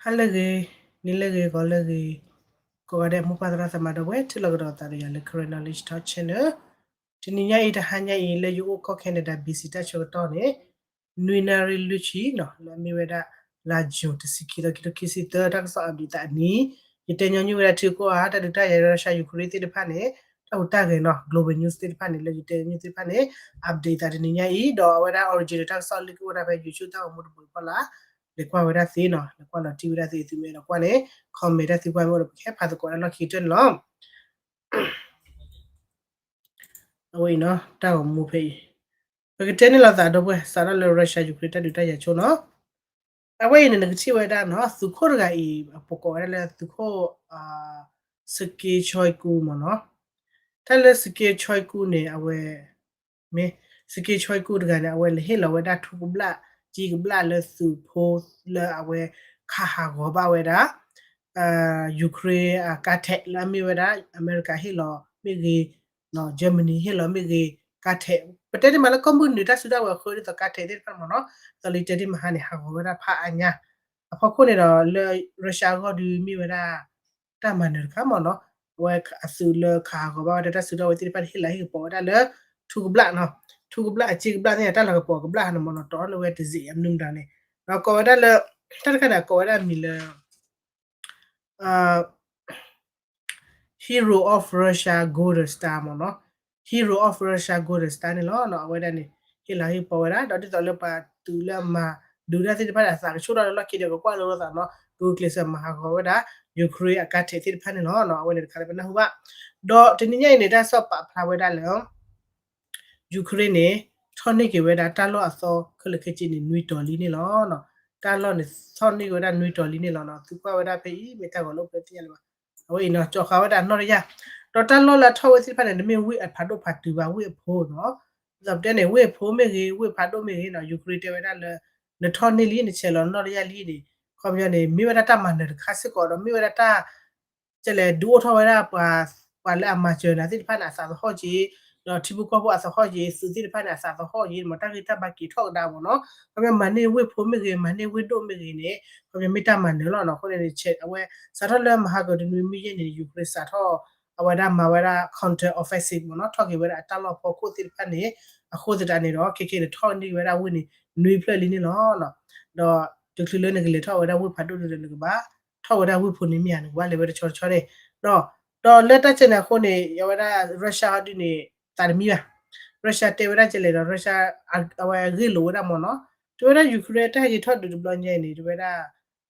ဟါလၢအဂ့ၤ, နံၤလၢအဂ့ၤ, ဂီၤလၢအဂ့ၤ, ကိးဂၤဒဲး မိၢ်ပၢ်သရၣ်သမါဒီပုၢ်ဝဲၢ် ထံၣ်လိာ်ကဒီးသးဒီးယၤလၢ Karen Knowledge Talk Channel. တနံၤညါအံၤ တဟါညါအံၤ လၢယအိၣ်ကီၢ် Canada B C တၢ်ဆၢကတီၢ်န့ၣ် နွံနၣ်ရံၣ်လွံၢ်ဆံနီၤ လၢအမ့ၢ်ဝဲဒၣ် လါယူၤ တဆံခံသီ ခံကထိခံဆံသၢ တၢ်ကစီၣ် update သးအနံၤ, ယတဲညီနုၢ်ဝဲဒၣ်ထံကီၢ်ဧါ တၢ်ဒုးတၢ်ယၤ Russia Ukraine သ့ၣ်တဖၣ်န့ၣ် တၢ်ဟူးတၢ်ဂဲၤနီၤ global news သ့ၣ်တဖၣ်န့ၣ် လၢယတဲညီနုၢ်သ့ၣ်တဖၣ်န့ၣ် update သးတနံၤညါအံၤ ဒီးအဝဲဒၣ် original တၢ်ကစီၣ်လၢကအိၣ်ဒၣ်ဖဲ YouTube တၢ်ဂီၤမူတဘိးဖီလာ် လဲၤကွၢ်ဝဲဒၣ်သ့နီၤ လဲၤကွၢ်လီၤတံၢ်ဝဲဒၣ်သ့ သုမ့ၢ်အဲၣ်ဒိးကွၢ်န့ၣ် comment တၢ်သံကွၢ်မ့ၢ်အိၣ်ဒီး ပကဟဲဖးသကိးတၢ်လီၢ်ခံကတၢၢ်န့ၣ်လီၤ. အဝဲအံၤနီၤ တၢ်ဂီၤမူဖဲအံၤ ပကတဲန့ၢ်လိာ်သးဒီပုၢ်ဝဲၢ် စးထီၣ်လၢ Russia Ukraine တၢ်ဒုးတၢ်ယၤဆိနီၤ. အဝဲအံၤန့ၣ် နကထံၣ်ဝဲဒၣ်နီၤ သုးခိၣ်တဂၤအံၤ အပကိးဝဲဒၣ်လၢသုးခိၣ် Sergei Shoigu မ့ၢ်နီၤ. တၢ်လၢ Sergei Shoigu န့ၣ် အဝဲ မ့ၢ် Sergei Shoigu တဂၤန့ၣ် အဝဲလဲၤဟ့ၣ်လီၤဝဲဒၣ်ထူကဘျၣ် ကၠံကဘျၣ်လၢသုးဖိလၢအဝဲ ခးဟးဂီၤဘၣ်ဝဲဒၣ် Ukraine အကါထဲးလၢအမ့ၢ်ဝဲဒၣ် အမဲရကၤဟ့ၣ်လီၤမ့ၢ်ဂ့ၤ Germany ဟ့ၣ်လီၤမ့ၢ်ဂ့ၤ ကါထဲး ပတဲတ့ၢ်မးလၢကီၢ်မုၢ်နုာ်တၢ်စုတၢ်ဝဲၤအဃၢဒ်သိးကါထဲးသ့ၣ်တဖၣ်မ့ၢ်နီၤ ဒ်သိးလၢယတဲတ့ၢ်မးဟါန့ၣ် ဟးဂီၤဝဲဒၣ်ဖးအါညါ အဖီခိၣ်န့ၣ်ဒီး လၢ Russia အဂီၢ်ဒုးမ့ၢ်ဝဲဒၣ် တၢ်မၤနၢၤတခါမ့ၢ်နီၤ အဝဲအသုးလၢခးဟးဂီၤဘၣ်ဝဲဒၣ်တၢ်စုတၢ်ဝဲၤသ့ၣ်တဖၣ်န့ၣ် ဟ့ၣ်လၤဟ့ၣ်ကပီၤဝဲဒၣ်လၢ ထူကဘျၣ်နီၤ ထူကဘျၣ်အကၠံကဘျၣ်သ့ၣ်န့ၣ် တၢ်လၤကပီၤကဘျၣ်န့ၣ်မ့ၢ်နီၤ တီလၢဝဲတစ့းအမနုၤမတၤန့ၣ် ဒီးကိးဝဲဒၣ်လၢ တၢ်တခါန့ၣ်ကိးဝဲဒၣ်မံၤလၢ Hero of Russia Golden Star မ့ၢ်နီၤ Hero of Russia Golden Star န့ၣ်လီၤ. အဝဲဒၣ်န့ၣ် ဟ့ၣ်လၤဟ့ၣ်ကပီၤဝဲဒၣ် ဒီးဒ်သိးလၢပှၤသုးလၢအမၤဒုးတၢ်သ့ၣ်တဖၣ်န့ၣ် အသးကဆူၣ်ထီၣ်လၢလီၢ်ခံဒီး ကကွၢ်လိာ်သးနီၤ ကဂုာ်ကျဲးစၢးမၤဟးဂီၤဝဲဒၣ် Ukraine အကါထဲးသ့ၣ်တဖၣ်န့ၣ်လီၤ. အဝဲန့ၣ်တခါလၢပနၢ်ဟူဘၣ် ဒီးတနံၤညါအံၤန့ၣ် တၢ်ကစီၣ်ပာ်ဖျါဝဲဒၣ်လၢ Ukraine န့ၣ် ထီၣ်န့ၢ်က့ၤဝဲဒၣ်တၢ်လီၢ်အသီခဲလၢာ်ခဲဆ့န့ၣ် နွံတီၤလံန့ၣ်လီၤ. တၢ်လီၢ်န့ၣ် ထီၣ်န့ၢ်က့ၤဝဲဒၣ်နွံတီၤလံန့ၣ်လီၤ. သုကွၢ်ဝဲဒၣ်ဖဲအံၤ မ့ၢ်တၢ်ဂီၤလၢပသ့ၣ်ညါလၢၤဘၣ် အဝဲအံၤနီၤ ကၠီၤဃာ်ဝဲဒၣ်နီၢ်တယၢ် ဒီးတၢ်လီၢ်လၢအထီၣ်ဝဲသ့ၣ်တဖၣ်န့ၣ် တမ့ၢ်ဝ့ၢ်အဖးဒိၣ်ဖးတုၤဘၣ် ဝ့ၢ်အဖိနီၤ ဒ်သိးပတဲန့ၣ် ဝ့ၢ်အဖိမ့ၢ်ဂ့ၤ ဝ့ၢ်ဖးဒိၣ်မ့ၢ်ဂ့ၤနီၤ Ukraine တဲဝဲဒၣ်လၢ နထီၣ်န့ၢ်လံ နဆဲးလီၤနီၢ်တယၢ်လံန့ၣ် ခီပညီန့ၣ် မ့ၢ်ဝဲဒၣ်တၢ်မၤနၢၤတခါစ့ၢ်ကီးဒီး မ့ၢ်ဝဲဒၣ်တၢ် ကလဲၤဒုးအိၣ်ထီၣ်ဝဲဒၣ် ပှၤလၢအမၤစၢၤနၤသ့ၣ်တဖၣ်န့ၣ် အသးသဟီၣ်က့ၤ ဒီးထံဖိကီၢ်ဖိအသဟီၣ်က့ၤ သုးသ့ၣ်တဖၣ်န့ၣ် အသးသဟီၣ်က့ၤ မ့ၢ်တၢ်ဂ့ၢ်တၢ်ဘါက့ၤထီၣ်ကဒါမ့ၢ်နီၤ ခီပညီမၤန့ၢ်ဝ့ၢ်ဖိမ့ၢ်ဂ့ၤ မၤန့ၢ်ဝ့ၢ်ဒိၣ်မ့ၢ်ဂ့ၤန့ၣ် ခီပညီမ့ၢ်တၢ်မၤနၢၤလီၤနီၤ အဃိန့ၣ် အဝဲစးထီၣ်လၢမဟါကတနွံမုၢ်ယဲၢ်န့ၣ် Ukraine စးထီၣ် အဝဲဒၣ်မၤဝဲဒၣ် counter offensive မ့ၢ်နီၤ ထီၣ်က့ၤဝဲဒၣ်အတၢ်လီၢ်ဖီခိၣ်သ့ၣ်တဖၣ်န့ၣ် အဃိသတးန့ၣ်ဒီး ခဲခဲန့ၣ် ထီၣ်န့ၢ်ဝဲဒၣ်ဝ့ၢ်န့ၣ် နွံဖျၢၣ်လံန့ၣ်လီၤ. ဒီးတချုးလၢနကလဲၤထီၣ်ဝဲဒၣ်ဝ့ၢ်ဖးဒိၣ်ဒုဒီးနကဘၣ် ထီၣ်ဝဲဒၣ်ဝ့ၢ်ဖိန့ၣ်မ့ၢ်ဧါ နကဘၣ်လဲၤဝဲတဆီတဆီန့ၣ် ဒီးလၢတၢ်ကဲန့ၣ်အဃိန့ၣ် အဝဲဒၣ် Russia ဟီဒုန့ၣ် သးတမံဘၣ် Russia တဲဝဲဒၣ်ကလဲၣ်ဒီး Russia အဝဲဂ့ၢ်လိာ်ဝဲဒၣ်မ့ၢ်နီၤ တဲဝဲဒၣ် Ukraine တၢ်ဟဲက့ၤထီၣ်ဒုးတဘျီညါအံၤန့ၣ် တဲဝဲဒၣ်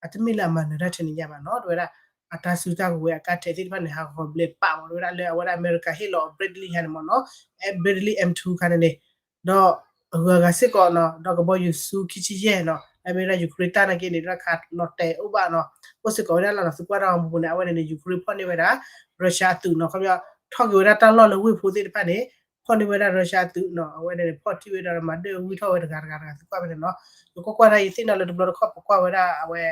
အတမ့ၢ်လၢအမၤနၢၤတၢ်ထဲန့ၣ်ညါဘၣ်နီၤ တဲဝဲဒၣ် အတၢ်စုတၢ်ကဝဲၤအကါထဲးသ့ၣ်တဖၣ်န့ၣ် ဟးဂီၤဘျဲးပာ်မ့ၢ် တဲဝဲဒၣ်လၢအဝဲဒၣ်အမဲရကၤဟ့ၣ်လီၤ Bradley ဟါန့ၣ်မ့ၢ်နီၤ Bradley M two ခါန့ၣ်န့ၣ် ဒီးအဂုၤအဂၤစ့ၢ်ကီးနီၤ ဒီးကဘီယူၤဆူခံဆံယဲၢ်နီၤ လၢအမ့ၢ်ဝဲဒၣ် Ukraine တၢ်နာ်က့န့ၣ် ဒၣ်ခးလီၤတဲာ်အိၣ်ဘၣ်နီၤ အိၣ်စ့ၢ်ကီးဝဲဒၣ်လီၤနီၤ သုကွၢ်တၢ်ဂီၤမူပူၤန့ၣ် အဝဲန့ၣ်န့ၣ် Ukraine ဖီၣ်န့ၢ်ဝဲဒၣ် Russia အသုးနီၤ ခီပညီ ထီၣ်က့ၤဝဲဒၣ်တၢ်လီၢ်လၢဝ့ၢ်ဖိသ့ၣ်တဖၣ်န့ၣ် ဖီၣ်န့ၢ်ဝဲဒၣ် Russia အသုးနီၤ အဝဲန့ၣ်န့ၣ် ဖီၣ်ထံၣ်ဝဲဒီးမၤဒၢၣ်ဝံထီၣ်ဝဲတဂၤတဂၤတဂၤ သုကွၢ်ဖဲန့ၣ်နီၤ ယကွၢ်ကွၢ်တၢ်ယသ့ၣ်နီၣ်လၢတဘျီတခီၣ်ပကွၢ်ဝဲဒၣ်အဝဲ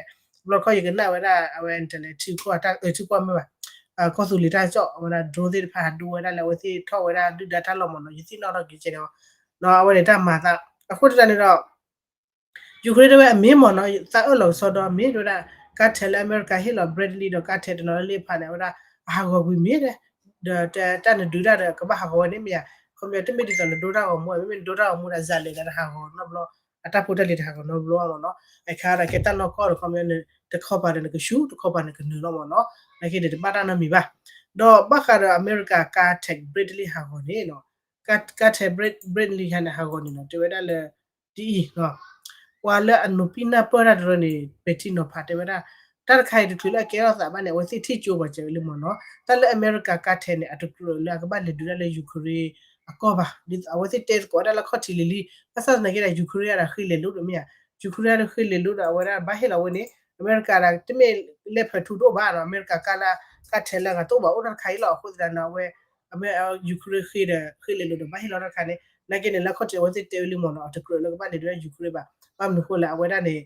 တဘျီတခီၣ်ယကနၣ်ဝဲဒၣ်အဝဲ internet ထံကီၢ်တၢ် ထံကီၢ်မ့ၢ်ဘၣ် ကီၢ်သူလ့ၤတၢ်ကစီၣ် အဝဲဒၣ် drone သ့ၣ်တဖၣ်ဟးဒိဝဲဒၣ်လၢအဝဲသ့ၣ်ထီၣ်ဝဲဒၣ်ဒုၣ်ဒါတၢ်လီၢ်မ့ၢ်နီၤ ယသ့ၣ်နီၣ်ထီၣ်က့ၤကဲန့ၣ် အဝဲန့ၣ်တၢ်မၤသး အဃိသတးန့ၣ်ဒီး Ukraine တဲဝဲအမ့ၢ်မ့ၢ်နီၤ သးအၢၣ်လီၤကစီဒီအမ့ၢ် တဲဝဲဒၣ် ကါထဲးလၢအမဲရကၤဟ့ၣ်လီၤ Bradley ဒီးကါထဲးတနီၤလၢလ့ဖးန့ၣ် အဝဲဒၣ် အဟးဂီၤကွံာ်မ့ၢ်တဲ ဒီးတၢ်နဒုးတၢ်ဒီးကဘၣ်ဟးဂီၤဝဲန့ၣ်မ့ၢ်ဧါ ခီပညီတမ့ၢ်ဒ်သိးနဒိတၢ်ဂီၤမူ မ့မ့ၢ်နဒိတၢ်ဂီၤမူဒီး စးလဲၤဒီးတဟးဂီၤနီတဘျီ အတၢ်ဖိတၢ်လံၤတဟးဂီၤနီတဘျီမ့ၢ်နီၤ အခါဒီးကဲတၢ်နီၢ်ကီၢ်ဒီး ခီပညီ တခီပၤဒီးနကဆူၣ် တခီပၤနကနၢၤလီၤမ့ၢ်နီၤ နာ်က့ဒီးတဘၣ်တၢ်နီတမံၤဘၣ် ဒီးဘၣ်ဃးဒီးအမဲရကၤကါထဲး Bradley ဟးဂီၤန့ၣ်နီၤ ကါထဲး Bradley ဟးန့ၣ်ဟးဂီၤန့ၣ်နီၤ တဲဝဲဒၣ်လၢ ဒ်အံၤ ပှၤလၢအနိးပံနၢ်ပၢၢ်တၢ်တရၢန့ၣ် ပဲာ်ထံနီၤဖးတဲဝဲဒၣ် တၢ်တခါအံၤတချုးလၢအကဲထီၣ်သးဘၣ်န့ၣ် အဝဲသ့ၣ်ထံၣ်ကၠိပှၤစၢၤဝဲလံမ့ၢ်နီၤ တၢ်လၢအမဲရကၤကါထဲးန့ၣ် အတကြၢးလၢအကဘၣ်လဲၤဒုးတၢ်လၢ Ukraine အကီၢ်ဘၣ် ဒ်အဝဲသ့ၣ်တဲသကိးဝဲဒၣ်လၢခီၣ်ထံးလံၤလံၤ ဘၣ်ဆၣ်သနာ်က့ဒီး Ukraine ဒီးဃ့လဲၤလိာ်ဒီးမ့ၢ်ဧါ Ukraine ဒီးဃ့လဲၤလိာ်ဒီးအဝဲဒၣ်ဘၣ်ဟ့ၣ်လီၤဝဲန့ၣ် အမဲရကၤဒီးတမ့ၢ်လဲၤဖၢးထူတအိၣ်ဘၣ်ဒီး အမဲရကၤကါလၢ ကါထဲးလၢအဂၤတအိၣ်ဘၣ် အိၣ်တၢ်တခါအံၤလီၤ အဃိသတးန့ၣ် အဝဲ အမဲ Ukraine ဃ့ဒီးဃ့လဲၤလိာ်ဒီးဘၣ်ဟ့ၣ်လီၤတၢ်တခါန့ၣ် နာ်က့န့ၣ်လၢခီၣ်ထံးအဝဲသ့ၣ်တဲဝဲလံမ့ၢ်နီၤ အတကြၢးလၢကဘၣ်လဲၤဒုးတၢ် Ukraine ဘၣ် ဘၣ်မနုၤအဃိလဲၣ် အဝဲဒၣ်န့ၣ်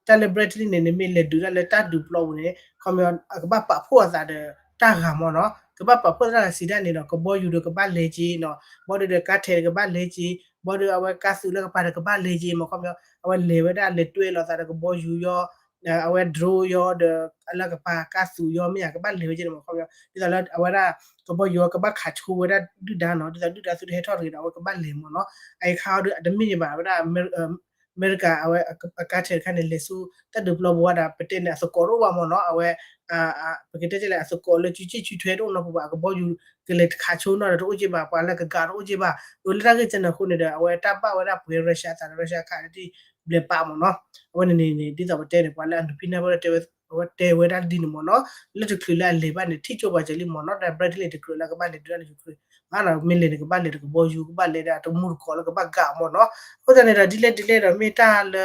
တၢ်လၢ Bradley န့ၣ် နမ့ၢ်လဲၤဒုးတၢ်လၢတၢ်ဒုးပျီပူၤန့ၣ် ခီပညီ အကဘၣ်ပာ်ဖှိၣ်အသးဒီးတၢ်ဂၤမ့ၢ်နီၤ ကဘၣ်ပာ်ဖှိၣ်သးစံးဒၣ်န့ၣ်ဒီး ကဘီယူၤဒီးကဘၣ်လဲၤက့ၤနီၤ ဘီဒီးကါထဲးဒီးကဘၣ်လဲၤက့ၤ ဘီဒီးအဝဲကါသုးလၢကပၤဒီးကဘၣ်လဲၤက့ၤမ့ၢ်ခီပညီ အဝဲလဲၤဝဲဒၣ်လဲၤတွဲလီၤသးဒီးကဘီယူၤယီၤ အဝဲ drone ယီၤဒီး လၢကပၤကါသူးယီၤမ့ၢ်ဧါ ကဘၣ်လဲၤဝဲကဲန့ၣ်မ့ၢ် ခီပညီ ဒ်သိးလၢအဝဲဒၣ် ကဘီယူၤကဘၣ်ခးဆိဝဲဒၣ်ဒုၣ်ဒါနီၤ ဒ်သိးဒုၣ်ဒါသုတဟဲထီၣ်တဂ့ၤဒီး အဝဲကဘၣ်လဲၤမ့ၢ်နီၤ အအံၤခါအီၤဒီး တမ့ၢ်ဘၣ် အဝဲဒၣ် အမဲရကၤ အဝဲအကါထဲတခါန့ၣ် လဲၤဆူတၢ်ဒုးပျီပူၤဝဲဒၣ် ပတဲန့ၣ် အသကိးတအိၣ်ဘၣ်မ့ၢ်နီၤ အဝဲ ပကတဲလဲၣ် အသကိးလၢစုစ့ၣ်စုထွဲတအိၣ်နီတပူၤဘၣ် အကဘီယူၤ ကလဲၤခးဆိနီၤဒီးတအိၣ်ကဲဘၣ် ပှၤလၢကကးတအိၣ်ကဲဘၣ် အလၢတၢ်ဂ့ၢ်ကဲန့ၣ်အဃိန့ၣ်ဒီး အဝဲတၢ်ဘၣ်ဝဲဒၣ်ပှဲၤ Russia အသးဒီး Russia ခးလၢထံၣ်ဘျဲးပာ်မ့ၢ်နီၤ အဝဲန့ၣ်န့ၣ် ဒ်သိးပတဲန့ၣ် ပှၤလၢအဒုးဖံးနၢ်ဖိလၢ အဝဲတဲဝဲဒၣ်ဒ်န့ၣ်မ့ၢ်နီၤ လၢတချုးလၢအလဲၤဘၣ်န့ၣ် ထံၣ်ကၠိပှၤစၢၤလံမ့ၢ်နီၤ ဒီး Bradley တကြၢးလၢကဘၣ်လဲၤဒုးတၢ်လၢ Ukraine ဘၣ်နီၤ မ့ၢ်လဲၤန့ၣ် ကဘၣ်လဲၤဒီးကဘီယူၤ ကဘၣ်လဲၤဒီးတမူတကိးလၢကဘၣ်ကးမ့ၢ်နီၤ အဃိသတးန့ၣ်ဒီး ဒ်လဲၣ်ဒ်လဲၣ်ဒီး မ့ၢ်တၢ်လ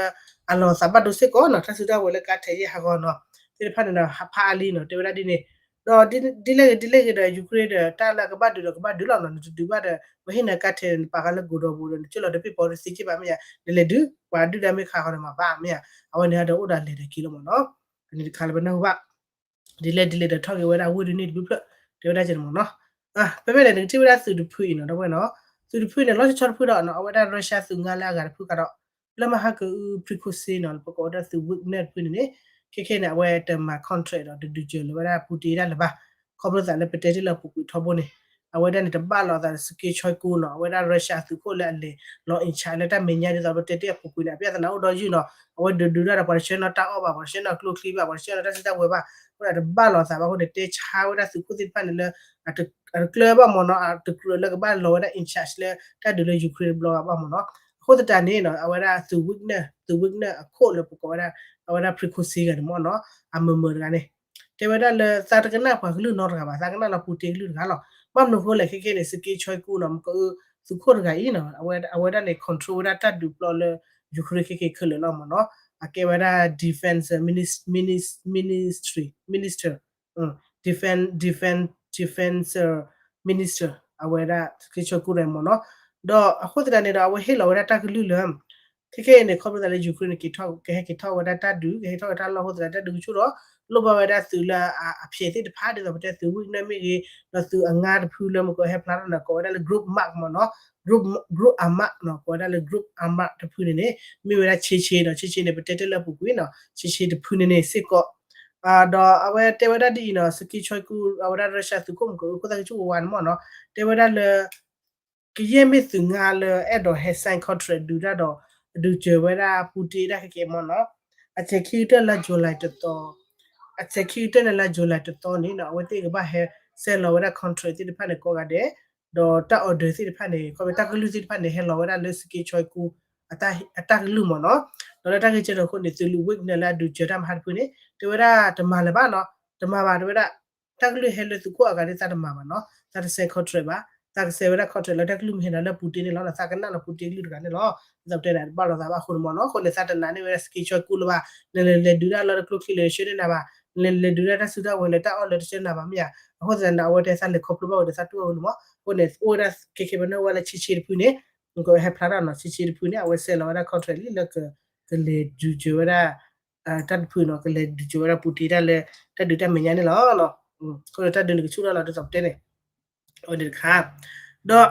ၢအလီၤသးဘၣ်ဒိစ့ၢ်ကီးနီၤ တၢ်စုတၢ်ဝဲၤလၢကါထဲးယဲၢ်ဟးဂီၤနီၤ သ့ၣ်တဖၣ်န့ၣ်ဒီး ဖးအါလံနီၤ တဲဝဲဒၣ်ဒ်န့ၣ် ဒီးဒ်လဲၣ်ဂ့ၤဒ်လဲၣ်ဂ့ၤဒီး Ukraine ဒီး တၢ်လၢအကဘၣ်ဒုးဒီးကဘၣ်ဒုးလီၤနီၤ နတဒုးဘၣ်ဒီး ပဟ့ၣ်နၤကါထဲး နပာ်ဃာ်လၢကိးဒီပူၤဒီး နကၠိလီၤတပ့ၢ်ပီတသ့က့ဘၣ်မ့ၢ်ဧါ နလဲၤဒုး ပှၤဒုၣ်ဒါမ့ၢ်ခးဃီန့ၣ်မၤဘၣ်မ့ၢ်ဧါ အဝဲန့ၣ်ဒီးအိၣ်ဒီးလဲၤဒီးက့ၤလီၤမ့ၢ်နီၤ အန့ၣ်တခါလၢပနၢ်ဟူဘၣ် ဒ်လဲၣ်ဒ်လဲၣ်ဒီးထီၣ်က့ၤဝဲဒၣ်ဝ့ၢ်ဒုးန့ၣ်တဘျုးဖျၢၣ် တဲဝဲဒၣ်ကဲန့ၣ်မ့ၢ်နီၤ ဖဲဖဲန့ၣ် နကထံၣ်ဝဲဒၣ်သုးတဖုအံၤနီၤ ဒီပုၢ်ဝဲၢ်နီၤ သုးတဖုန့ၣ် လီၤဆီဆီတဖုဒီးနီၤ အဝဲဒၣ် Russia သုးငါလၢအဂၤတဖုခါဒီး လၢမဟါကအု Prigozhin နီၤ ပကိးဝဲဒၣ်သုး Wagner တဖုန့ၣ်န့ၣ် ခဲခဲန့ၣ် အဝဲတမၤ contract ဒီးတဒုးစၢၤလၢၤဝဲဒၣ် Putin ဒၣ်လၢၤဘၣ် ခီဖျိသးလၢပတဲတ့ၢ်လၢအပူၤကွံာ်ထီဘိန့ၣ် အဝဲဒၣ်န့ၣ် တဘၣ်လိာ်သး Sergei Shoigu နီၤ အဝဲဒၣ် Russia သုးခိၣ်လၢအလဲၤလီၤ in charge လၢတၢ်မဲာ်ညါဒ်သိးပတဲတ့ၢ်အပူၤကွံာ်န့ၣ် အပြဿနာအိၣ်ဒီးယုၢ်နီၤ အဝဲဒုးဒုးတၢ်ဒီး ပှၤတဆှၢနီၣ်တၢ်အီၣ်ဘၣ် ပှၤတဆှၢနီၣ်ကျိချံဘၣ် ပှၤတဆှၢနီၣ်တၢ်စုတၢ်ဝဲၤဘၣ် အဃိဒီးတဘၣ်လိာ်သးဘၣ်အဃိန့ၣ် တဲဆါဝဲဒၣ်သုးခိၣ်သ့ၣ်တဖၣ်န့ၣ်လၢ အတကျၢၤဘၣ်မ့ၢ်နီၤ အတကြၢးလၢကဘၣ်လီၤဝဲဒၣ် in charge လၢတၢ်ဒုးလၢ Ukraine တဘျီဂၤဘၣ်မ့ၢ်နီၤ အဃိသတးန့ၣ်နီၤ အဝဲဒၣ်သုး Wagner သုး Wagner အခိၣ်လၢပကိးဝဲဒၣ် အဝဲဒၣ် Prigozhin ဂၤန့ၣ်မ့ၢ်နီၤ အမုာ်မုာ်တဂၤန့ၣ် တဲဝဲဒၣ်လၢသးတကနၣ်ပှၤကလုၢ်နီတဂၤဘၣ် သးကနၣ်လီၤ Putin ကလုၢ်တဂၤလီၤ ဘၣ်မနုၤအဃိလဲၣ် ခဲခဲန့ၣ် Sergei Shoigu နီၤ မ့ၢ်ကအု သုးခိၣ်တဂၤအံၤနီၤ အဝဲဒၣ်န့ၣ် control ဝဲဒၣ်တၢ်ဒုးပျီလၢ Ukraine ခဲခဲခဲလၢာ်လီၤမ့ၢ်နီၤ အကဲဝဲဒၣ် defense ministry minister defense defense defense minister အဝဲဒၣ် Sergei Shoigu မ့ၢ်နီၤ ဒီးအဃိသတးန့ၣ်ဒီး အဝဲဟ့ၣ်လီၤဝဲဒၣ်တၢ်ကလုၢ်လၢ ခဲခဲအံၤန့ၣ် ခီဖျိသးလၢ Ukraine န့ၣ် ကဟဲက့ၤထီၣ်ဝဲဒၣ်တၢ်ဒုး ကဟဲထီၣ်ဝဲတၢ်လီၢ်အဃိသတး တၢ်ဒုးကဆူၣ်ဒီး လိၣ်ဘၣ်ဝဲဒၣ်သုးလၢအဖျဲးသ့ၣ်တဖၣ် ဒ်သိးပတဲသုး Wagner မ့ၢ်ဂ့ၤ ဒီးသုးအငါတဖုလၢမ့ၢ်ကဟဲဖျါထီၣ်န့ၣ် ကိးဝဲဒၣ်လၢ group Ahmad မ့ၢ်နီၤ group group Ahmad နီၤ ကိးဝဲဒၣ်လၢ group Ahmad တဖုန့ၣ်န့ၣ် မ့ၢ်ဝဲဒၣ် Chechen နီၤ Chechen န့ၣ် ပတဲတ့ၢ်လၢအပူၤကွံာ်နီၤ Chechen တဖုန့ၣ်န့ၣ်စ့ၢ်ကီး ဒီးအဝဲတဲဝဲဒၣ်ဒ်အံၤနီၤ Sergei Shoigu အဝဲဒၣ် Russia သုးခိၣ်မ့ၢ်ကအု ခိၣ်သၣ်ကဆူၣ်ဝါဝါန့ၣ်မ့ၢ်နီၤ တဲဝဲဒၣ်လၢ ကယဲၢ်မ့ၢ်သုးငါလၢအဲၣ်ဒိးဟဲ sign contract ဒုးတၢ်ဒီး ဒုးစၢၤဝဲဒၣ် Putin ဒၣ်ခဲကဲမ့ၢ်နီၤ အစဲးခံကတၢၢ်လါ July တသီ အစဲးခံကတၢၢ်န့ၣ်လါ July တသီန့ၣ်နီၤ အဝဲသ့ၣ်ကဘၣ်ဟဲဆဲးလီၤဝဲဒၣ် contract သ့ၣ်တဖၣ်န့ၣ်ကိးဂၤဒဲး ဒီးတၢ် order သ့ၣ်တဖၣ်န့ၣ် ခီဖျိတၢ်ကလုၢ်သ့ၣ်တဖၣ်န့ၣ် ဟဲလီၤဝဲဒၣ်လၢ Sergei Shoigu အတၢ်ကလုၢ်မ့ၢ်နီၤ ဒီးလၢတၢ်ဂ့ၢ်ကဲန့ၣ်အဃိန့ၣ် သုး Wagner လၢအဒုးစၢၤတၢ်မဟါတဖုန့ၣ် တဲဝဲဒၣ်တမၤလၢၤဘၣ်နီၤ တမၤဘၣ်တဲဝဲဒၣ် တၢ်ကလုၢ်ဟဲလၢသုးခိၣ်အဂၤန့ၣ် သးတမၤဘၣ်နီၤ သးတဆဲး contract ဘၣ် သးကဆဲးဝဲဒၣ် contract လၢတၢ်ကလုၢ်မ့ၢ်ဟဲနီၤလၢ Putin န့ၣ်လီၤ သးကနၣ်လီၤ Putin ကလုၢ်တဂၤန့ၣ်လီၤ ဒ်သိးပတဲန့ၣ် တဘၣ်လိာ်သးဘၣ်အဃိန့ၣ်မ့ၢ်နီၤ အဃိန့ၣ် သးတနာ်န့ၢ်ဝဲဒၣ် Sergei Shoigu လၢၤဘၣ် နလဲၤလဲၤဒုးတၢ်လီၢ်တကျိချံလၢတဆှၢန့ၢ်နၤဘၣ် နလဲၤလဲၤဒုးတၢ်တၢ်စုတၢ်ဝဲၤလၢတၢ်အီၣ်လၢတဆှၢနၤဘၣ်မ့ၢ်ဧါ အဃိသတးန့ၣ် အဝဲတဲသးလဲၤခီဖျိဘၣ်ဝဲဒီးသးတူၢ်အီၤဝဲန့ၣ်မ့ၢ် အဃိန့ၣ် အိၣ်ဝဲဒၣ်ခဲခဲပနၢ်ဝဲလၢ Chechen တဖုန့ၣ် ကဟဲဖျါထီၣ်နီၤ Chechen တဖုန့ၣ် အဝဲဆဲးလီၤဝဲဒၣ် contract လံလၢ ကလဲၤဒုးစၢၤဝဲဒၣ် တၢ်တဖုနီၤ ကလဲၤဒုးစၢၤဝဲဒၣ် Putin တၢ်လၢ တၢ်ဒုးတၢ်မဲာ်ညါန့ၣ်လီၤ အဃိန့ၣ် တၢ်ဒုးန့ၣ်ကဆူၣ်ထီၣ်လီၤ ဒ်သိးပတဲန့ၣ် အဝဲန့ၣ်တခါ ဒီး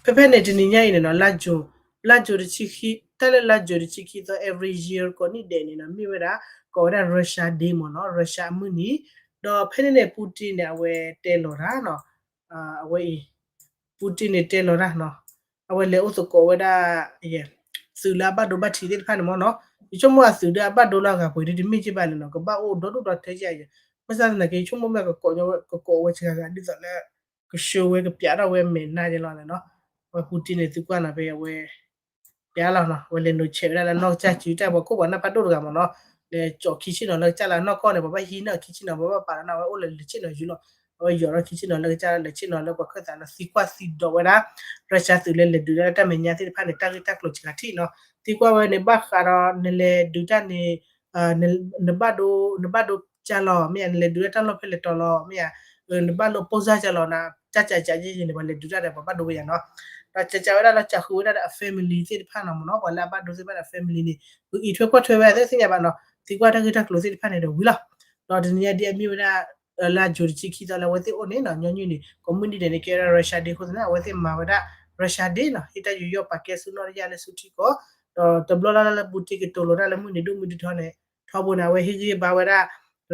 ဖဲဖဲန့ၣ်တနံၤညါအံၤန့ၣ်နီၤ လါ June လါ June တဆံခံ တၢ်လၢလါ June တဆံခံသီ every year ကိးနံၣ်ဒဲးန့ၣ်နီၤ မ့ၢ်ဝဲဒၣ် ကိးဝဲဒၣ် Russia Day မ့ၢ်နီၤ Russia အမုၢ်နံၤ ဒီးဖဲန့ၣ်န့ၣ် Putin န့ၣ် အဝဲတဲလီၤတၢ်နီၤ အဝဲအံၤ Putin န့ၣ်တဲလီၤတၢ်နီၤ အဝဲလဲၤအိၣ်သကိးဝဲဒၣ် သုးလၢအဘၣ်ဒိဘၣ်ထံးသ့ၣ်တဖၣ်န့ၣ်မ့ၢ်နီၤ ယဆိကမိၣ်အသုးဒီးအဘၣ်ဒိလၢအဂၤပှဲၤဒ်တမ့ၢ်က့ဘၣ်န့ၣ်နီၤ ကဘၣ်အိၣ်ဒီဒူၣ်ဒီထၢကယဲၢ် ဘၣ်ဆၣ်သနာ်က့ ယဆိကမိၣ်မ့ၢ်ကကိးဝဲစှၤဂၤဒ်သိးလၢ ကဆှၢဝဲကပျးထီၣ်ဝဲမဲာ်နါယဲလီၤနီၤ အဝဲ Putin န့ၣ် သုကွၢ်နီၤဖဲအဝဲ ပျးလီၤနီၤ အဝဲလဲၤနိးဆဲးဝဲဒၣ်လၢနီၢ်ကစၢ်စုတၢ်ပှၤခိၣ်ပှၤနၢ်ဖးဒိၣ်တဂၤမ့ၢ်နီၤ လဲၤကၠီးခံဆ့ၣ်နီၤလၢကစၢ်လၢနီၢ်ကီၢ်န့ၣ် ပှၤဘၣ်ဟံးန့ၢ်ခံဆ့ၣ်နီၤ ပှၤဘၣ်ပာ်လီၤန့ၣ် အဝဲအိၣ်လၢလၢဆ့ၣ်နီၤယူၤလီၤ အဝဲယီၤထီၣ်ခံဆ့ၣ်နီၤလၢကစၢ်လၢဆ့ၣ်နီၤလၢပှၤခၢၣ်သးလၢသံကွၢ်သံဒိးဝဲဒၣ် Russia သုးလၢလဲၤဒုးတၢ်လၢတၢ်မဲာ်ညါသ့ၣ်တဖၣ်န့ၣ် တၢ်ဂ့ၢ်တၢ်ကျိၤစှၤထံၣ်နီၤ သံကွၢ်ဝဲန့ၣ် ဘၣ်ဃးဒီးနလဲၤဒုးတၢ်န့ၣ် နဘၣ်ဒိ နဘၣ်ဒိကၢ်လီၤ မ့ၢ်ဧါ နလဲၤဒုးတၢ်တၢ်လီၢ်ဖဲလဲၣ်တီၤလီၤ မ့ၢ်ဧါ နဘၣ်လိာ်ပိၢ်စၢ်ကၢ်လီၤနၤ ကၢ်ကၢ်ကၢ်ယဲၢ်ယဲၢ်န့ၣ် ပှၤလဲၤဒုးတၢ်ဒီး ပှၤဘၣ်ဒိဝဲယၤနီၤ ဒီးကၢ်ကၢ်ဝဲဒၣ်လၢ ကၢ်ဃုာ်ဝဲဒၣ်ဒီးအ family သ့ၣ်တဖၣ်နီၤမ့ၢ်နီၤ ပှၤလၢအဘၣ်ဒိသ့ၣ်တဖၣ်ဒီး family န့ၣ် ကအံးထွဲကွၢ်ထွဲဝဲသ့ၣ်ညါဘၣ်နီၤ သံကွၢ်တၢ်ဂ့ၢ်တၢ်ကျိၤသ့ၣ်တဖၣ်န့ၣ်ဒီးဝံၤလီၤ ဒီးတနံၤညါဒ်အမ့ၢ်ဝဲဒၣ် လါ June တဆံခံသီလၢအဝဲသ့ၣ်အိၣ်န့ၣ်နီၤ ညီနုၢ်န့ၣ် ကိးမုၢ်နံၤဒဲးန့ၣ် ကဲဝဲဒၣ် Russia Day အဃိသတးန့ၣ် အဝဲသ့ၣ်မၤဝဲဒၣ် Russia Day နီၤ ဟ့ၣ်တၢ်ယူးယီၣ်ပာ်ကဲဆူနီၣ်တယၢ်လၢဆူထံကီၢ် ဒီးတဘျီလၢ်လၢ်လၢ Putin ကတိၤလိာ်တၢ်လၢမုၢ်နံၤဒိၣ်မုၢ်နံၤထီန့ၣ် ထီဘိန့ၣ် အဝဲဟ့ၣ်ဂံၢ်ဟ့ၣ်ဘါဝဲဒၣ်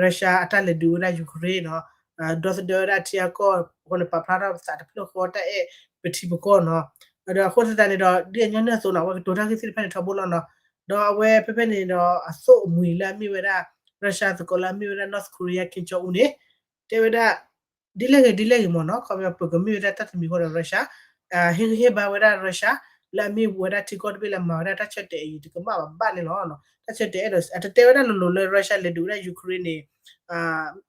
Russia အတၢ်လဲၤဒုးဝဲဒၣ် Ukraine နီၤ, ဒီသဒၢဝဲဒၣ်ထံအကီၢ်အဃိန့ၣ် ပာ်ဖျါထီၣ်ပသးတဖျၢၣ်ဃီတၢ်အဲၣ်ပထံပကီၢ်နီၤ, ဒီးအဃိသတးန့ၣ်ဒီး ဒ်အညီနုၢ်အသိးနီၤ အဝဲကတိၤတၢ်ဂ့ၢ်သ့ၣ်တဖၣ်န့ၣ်ထီဘိလီၤနီၤ, ဒီးအဝဲဖဲဖဲန့ၣ်ဒီး အသိၣ်အမှံၤလၢအမ့ၢ်ဝဲဒၣ် Russia သကိးလၢအမ့ၢ်ဝဲဒၣ် North Korea Kim Jong Un န့ၣ် တဲဝဲဒၣ် ဒ်လဲၣ်ဂ့ၤဒ်လဲၣ်ဂ့ၤမ့ၢ်နီၤ ခီပညီပကမ့ၢ်ဝဲဒၣ်တၢ်တမံၤဃီဒီး Russia ဟ့ၣ်ဂံၢ်ဟ့ၣ်ဘါဝဲဒၣ် Russia လၢအမ့ၢ်ဝဲဒၣ်ထံကီၢ်တဘ့ၣ်လၢမၤဝဲဒၣ်တၢ်ဆၢတဲာ်အံၤ တကမၣ်ဘၣ်ဘၣ်န့ၣ်လီၤ. တၢ်ဆၢတဲာ်အဲၣ်ဒိး အတတဲဝဲဒၣ်လိၤလိၤလၢ Russia လဲၤဒုးဝဲဒၣ် Ukraine န့ၣ်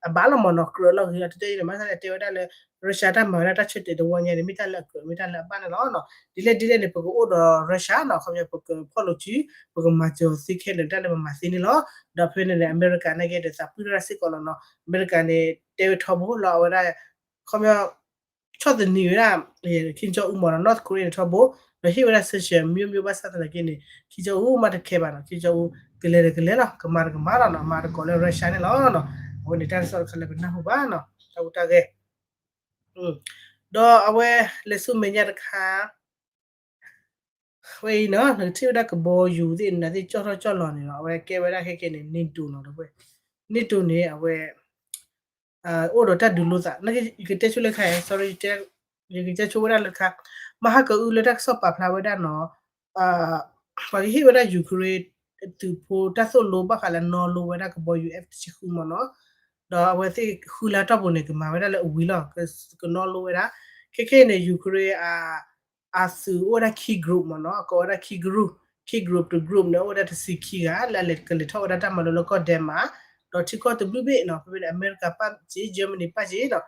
အဘၣ်လီၤမ့ၢ်နီၤ ကြၢးလီၤဂ့ၤ အတတဲန့ၣ် မ့ၢ်သတးန့ၣ် တဲဝဲဒၣ်လၢ Russia တၢ်မၤဝဲဒၣ်တၢ်ဆၢတဲာ်တဝီညါန့ၣ် မ့ၢ်တၢ်လၢအကြၢး မ့ၢ်တၢ်လၢအဘၣ်န့ၣ်လီၤ. ဒ်လဲၣ်ဒ်လဲၣ်န့ၣ် ပကအိၣ်ဒီး Russia နီၤ ခီပညီ ပကဖီၣ်လိာ်စု ပကမၤစၢၤသ့ခဲလၢာ် တၢ်လၢပမၤသ့န့ၣ်လီၤ. ဒီးဖဲန့ၣ်န့ၣ် အမဲရကၤနာ်က့ဒီး သးပှၢ်ထီၣ်စ့ၢ်ကီးလီၤနီၤ အမဲရကၤန့ၣ် တဲဝဲထီဘိလီၤအဝဲဒၣ် ခီပညီ ဆီၣ်သနံးဝဲဒၣ် Kim Jong Un မ့ၢ်နီၤ North Korea န့ၣ်ထီဘိ ဒီးဟ့ၣ်ဝဲဒၣ် sanction မျိုးမျိုး ဘၣ်ဆၣ်သနာ်က့န့ၣ် Kim Jong Un မ့ၢ်တခဲဘၣ်နီၤ Kim Jong Un ကလဲၤဒီးကလဲၤလီၤ ကမၤဒီးကမၤလီၤနီၤ မၤသကိးလၢ Russia န့ၣ်လီၤ. အဝဲန့ၣ်တၢ်ကစီၣ်တခါလၢပနၢ်ဟူဘၣ်နီၤ တၢ်ဟူးတၢ်ဂဲၤ ဒီးအဝဲလဲၤဆူမဲာ်ညါတခါ ဝဲအံၤနီၤ နကထံၣ်ဝဲဒၣ်ကဘီယူၤသ့ၣ်နၤသ့ၣ်ကၠီၣ်ထီၣ်ကၠီၣ်လီၤန့ၣ်နီၤ အဝဲကဲဝဲဒၣ်ခဲကဲန့ၣ် NATO နီၤ တဝဲ NATO န့ၣ် အဝဲ အိၣ်ဒီးတၢ်ဒုးလိသး ယကတဲဆိလၢခါ sorry ယကတဲဆိဝဲဒၣ်လၢခါ မဟါကအုလၢတၢ်ကစီၣ်ပာ်ဖျါဝဲဒၣ်နီၤ ပှၤကဟ့ၣ်ဝဲဒၣ် Ukraine သုးဖိတၢ်သိၣ်လိဘၣ်ဃးလၢနီၣ်လိဝဲဒၣ်ကဘီယူၤ F တဆံဃုမ့ၢ်နီၤ ဒီးအဝဲသ့ၣ်ဃုလၢတၢ်ပူၤန့ၣ် ကမၤဝဲဒၣ်လၢအဝံၤလီၤ ကနီၣ်လိဝဲဒၣ် ခဲခဲအံၤန့ၣ် Ukraine အသုးအိၣ်ဝဲဒၣ် key group မ့ၢ်နီၤ ကိးဝဲဒၣ် key group, key group တ group န့ၣ် အိၣ်ဝဲဒၣ်တဆံခံဂၤ လၢအလဲၤကလဲၤထီၣ်ဝဲဒၣ်တၢ်မၤလိလၢကီၢ် Denmark ဒီးထံကီၢ်တဘျုးဘ့ၣ်နီၤ ဖဲဖဲန့ၣ် အမဲရကၤပာ်စ့ၢ် Germany ပာ်စ့ၢ်ဒီး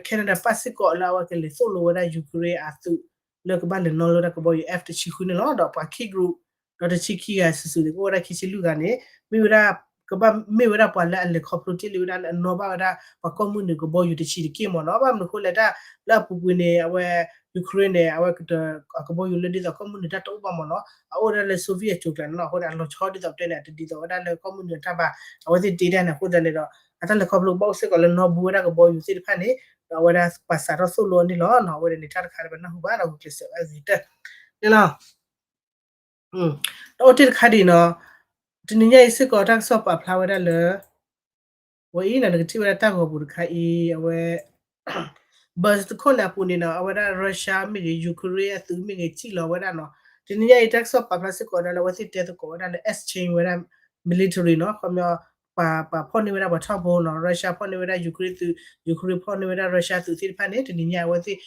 Canada ပာ်စ့ၢ်ကီးလၢအဝဲကလဲၤသိၣ်လိဝဲဒၣ် Ukraine အသုး လၢကဘၣ်လဲၤနီၣ်လိတၢ်ကဘီယူၤ F တဆံဃုန့ၣ်လီၤ. ဒီးပှၤ key group ဒီးတဆံခံဂၤစုာ်စုာ်န့ၣ် ကအိၣ်ဝဲဒၣ်ခံဆံလွံၢ်ဂၤန့ၣ် မ့ၢ်ဝဲဒၣ် ကဘၣ်မ့ၢ်ဝဲဒၣ်ပှၤလၢအလဲၤခီဖျိတ့ၢ်လံဝဲဒၣ်လၢအနီၣ်ဘၣ်ဝဲဒၣ် ပှၤကီၢ်မုၢ်နုာ်ကဘီယူၤတဆံတက့ၢ်မ့ၢ်နီၤ ဘၣ်မနုၤအဃိလဲၣ်တၢ်လၢအပူၤကွံာ်န့ၣ် အဝဲ Ukraine န့ၣ် အဝဲကတၢၢ် အကဘီယူၤလၢဒ်သိးကီၢ်မုၢ်နုာ်တၢ်တအိၣ်ဘၣ်မ့ၢ်နီၤ အအိၣ်ဝဲဒၣ်လၢ Soviet အစိၤကျါန့ၣ်လီၤ. အဃိန့ၣ် အလီၤဆီဒ်သိးပတဲန့ၣ် အတဒ်သိးဝဲဒၣ်လၢကီၢ်မုၢ်နုာ်အတၢ်ဘၣ် အဝဲသ့ၣ်တ့ဒၣ်န့ၣ် အဃိသတးန့ၣ်ဒီး အတၢ်လဲၤခီဖျိကဘၣ်အိၣ်စ့ၢ်ကီးလၢနီၣ်ဘၣ်ဝဲဒၣ်ကဘီယူၤသ့ၣ်တဖၣ်န့ၣ် ဒီးအဝဲဒၣ်ပှၤစးထီၣ်သိၣ်လိအီၤန့ၣ်လီၤ. အဝဲဒၣ်န့ၣ်တၢ်တခါလၢပနၢ်ဟူဘၣ်ဒီးဂုာ်ကျဲးစၢးအဂ့ၤတၢ်န့ၣ်လီၤ. ဒီးအိၣ်တ့ၢ်တခါဒ်အံၤနီၤ တနံၤညါအံၤစ့ၢ်ကီးတၢ်ကစီၣ်ပာ်ဖျါဝဲဒၣ်လၢ ဝဲအံၤနီၤ နကထံၣ်ဝဲဒၣ်တၢ်ဂီၤပူၤတခါအံၤ အဝဲ ဘၢၣ်တခိၣ်န့ၣ်အပူၤန့ၣ်နီၤ အဝဲဒၣ် Russia မ့ၢ်ဂ့ၤ Ukraine အသုးမ့ၢ်ဂ့ၤ စံၣ်လီၤဝဲဒၣ်နီၤ. တနံၤညါအံၤတၢ်ကစီၣ်ပာ်ဖျါစ့ၢ်ကီးဒၣ်လၢအဝဲသ့ၣ်တဲသကိးဝဲဒၣ်လၢ exchange ဝဲဒၣ် military နီၤ ခီပညီ ပှၤ ပှၤဖီၣ်န့ၢ်ဝဲဒၣ်ပှၤထီဘိနီၤ Russia ဖီၣ်န့ၢ်ဝဲဒၣ် Ukraine သုး Ukraine ဖီၣ်န့ၢ်ဝဲဒၣ် Russia သုးသ့ၣ်တဖၣ်န့ၣ် တနံၤညါအဝဲသ့ၣ်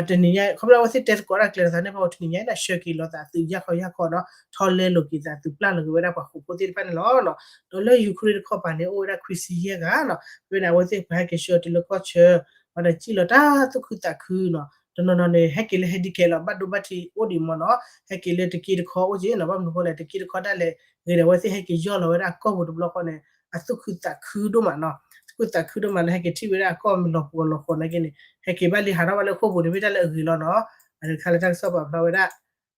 တနံၤညါ ခီဖျိအဝဲသ့ၣ်တဲသကိးဒၣ်ကျဲၤလိာ်သးန့ၣ် ပှၤတနံၤညါအံၤန့ၣ် ဆှၢက့ၤလိာ်သးသုးယၢ်ခီယၢ်ခီနီၤ ထီလဲလိာ်က့ၤသးသုးပျၢ်လီၤက့ၤဝဲဒၣ်ပှၤဃိာ်ဖိသ့ၣ်တဖၣ်န့ၣ်လီၤ. ဒီးလၢ Ukraine တခီပၤန့ၣ် အိၣ်ဝဲဒၣ်ခွံဆံယဲၢ်ဂၤနီၤ ဖဲန့ၣ် အဝဲသ့ၣ်ပှၤဟဲက့ၤဆှၢတုၤလၢကီၢ်ဆၢ ဒီးစံၣ်လီၤတၢ်သူၣ်ခုသးခုနီၤ တနီၤနီၤန့ၣ် ဟဲက့ၤလၢ handicap လီၤ ဘၣ်ဒိဘၣ်ထံးအိၣ်ဒံးမ့ၢ်နီၤ ဟဲက့ၤလၢတက့တခီအိၣ်က့နီၤ ဘၣ်မနုၤအဃိလဲၣ် တက့တခီဒၣ်လဲာ်ဂ့ၤဒီး အဝဲသ့ၣ်ဟဲက့ၤယီၢ်လီၤဝဲဒၣ်အကီၢ်ပူၤတဘျီဃီန့ၣ် အသူၣ်ခုသးခုဒိၣ်မးနီၤ သူၣ်ခုသးခုဒိၣ်မးလၢဟဲက့ၤထံၣ်ဝဲဒၣ်အကီၢ်မ့ၢ်လီၤပှီၤလီၤဃီ နာ်က့န့ၣ် ဟဲက့ၤဘၣ်လံဟးထီၣ်ဘၣ်လၢအဃိပူၤန့ၣ် မ့ၢ်တၢ်လၢအဂ့ၤလီၤနီၤ အတခါလၢတၢ်ကစီၣ်ပာ်ဖျါဝဲဒၣ်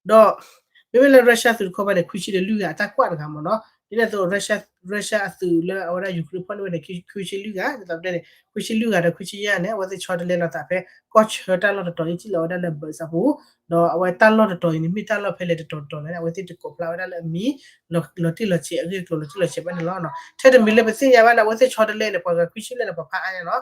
ဒီး မ့မ့ၢ်လၢ Russia သုးတခီပၤန့ၣ် ခွံဆံဒီးလွံၢ်ဂၤအတၢ်ကွၢ်တဂၤမ့ၢ်နီၤ ဒ်န့ၣ်အသိး Russia Russia အသုးလၢအဝဲဒၣ် Ukraine ဖီၣ်န့ၢ်ဝဲန့ၣ် ခွံဆံလွံၢ်ဂၤ ဒ်သိးပတဲန့ၣ် ခွံဆံလွံၢ်ဂၤဒီးခွံဆံယဲၢ်ဂၤန့ၣ် အဝဲသ့ၣ်ဆီတလဲလိာ်သးဖဲ ကီၢ်ဆၢတၢ်လီၢ်တတီၤအံၤ စံၣ်လီၤဝဲဒၣ်လၢ ဘၢၣ်စးပူၤ ဒီးအဝဲတၢ်လီၢ်တတီၤအံၤန့ၣ် မ့ၢ်တၢ်လီၢ်ဖဲလဲၣ်တတီၤတတီၤန့ၣ် အဝဲသ့ၣ်တကိးဖျါဝဲဒၣ်လၢအမံၤ လီၤတံၢ်လီၤဆဲး အဂ့ၢ်အကျိၤလီၤတံၢ်လီၤဆဲးဘၣ်န့ၣ်လီၤ. ထဲတမံၤလၢပသ့ၣ်ညါဘၣ်န့ၣ် အဝဲသ့ၣ်ဆီတလဲန့ၣ် ပှၤဂၤခွံဆံလၢန့ၣ် ပှၤဖးအါညါနီၤ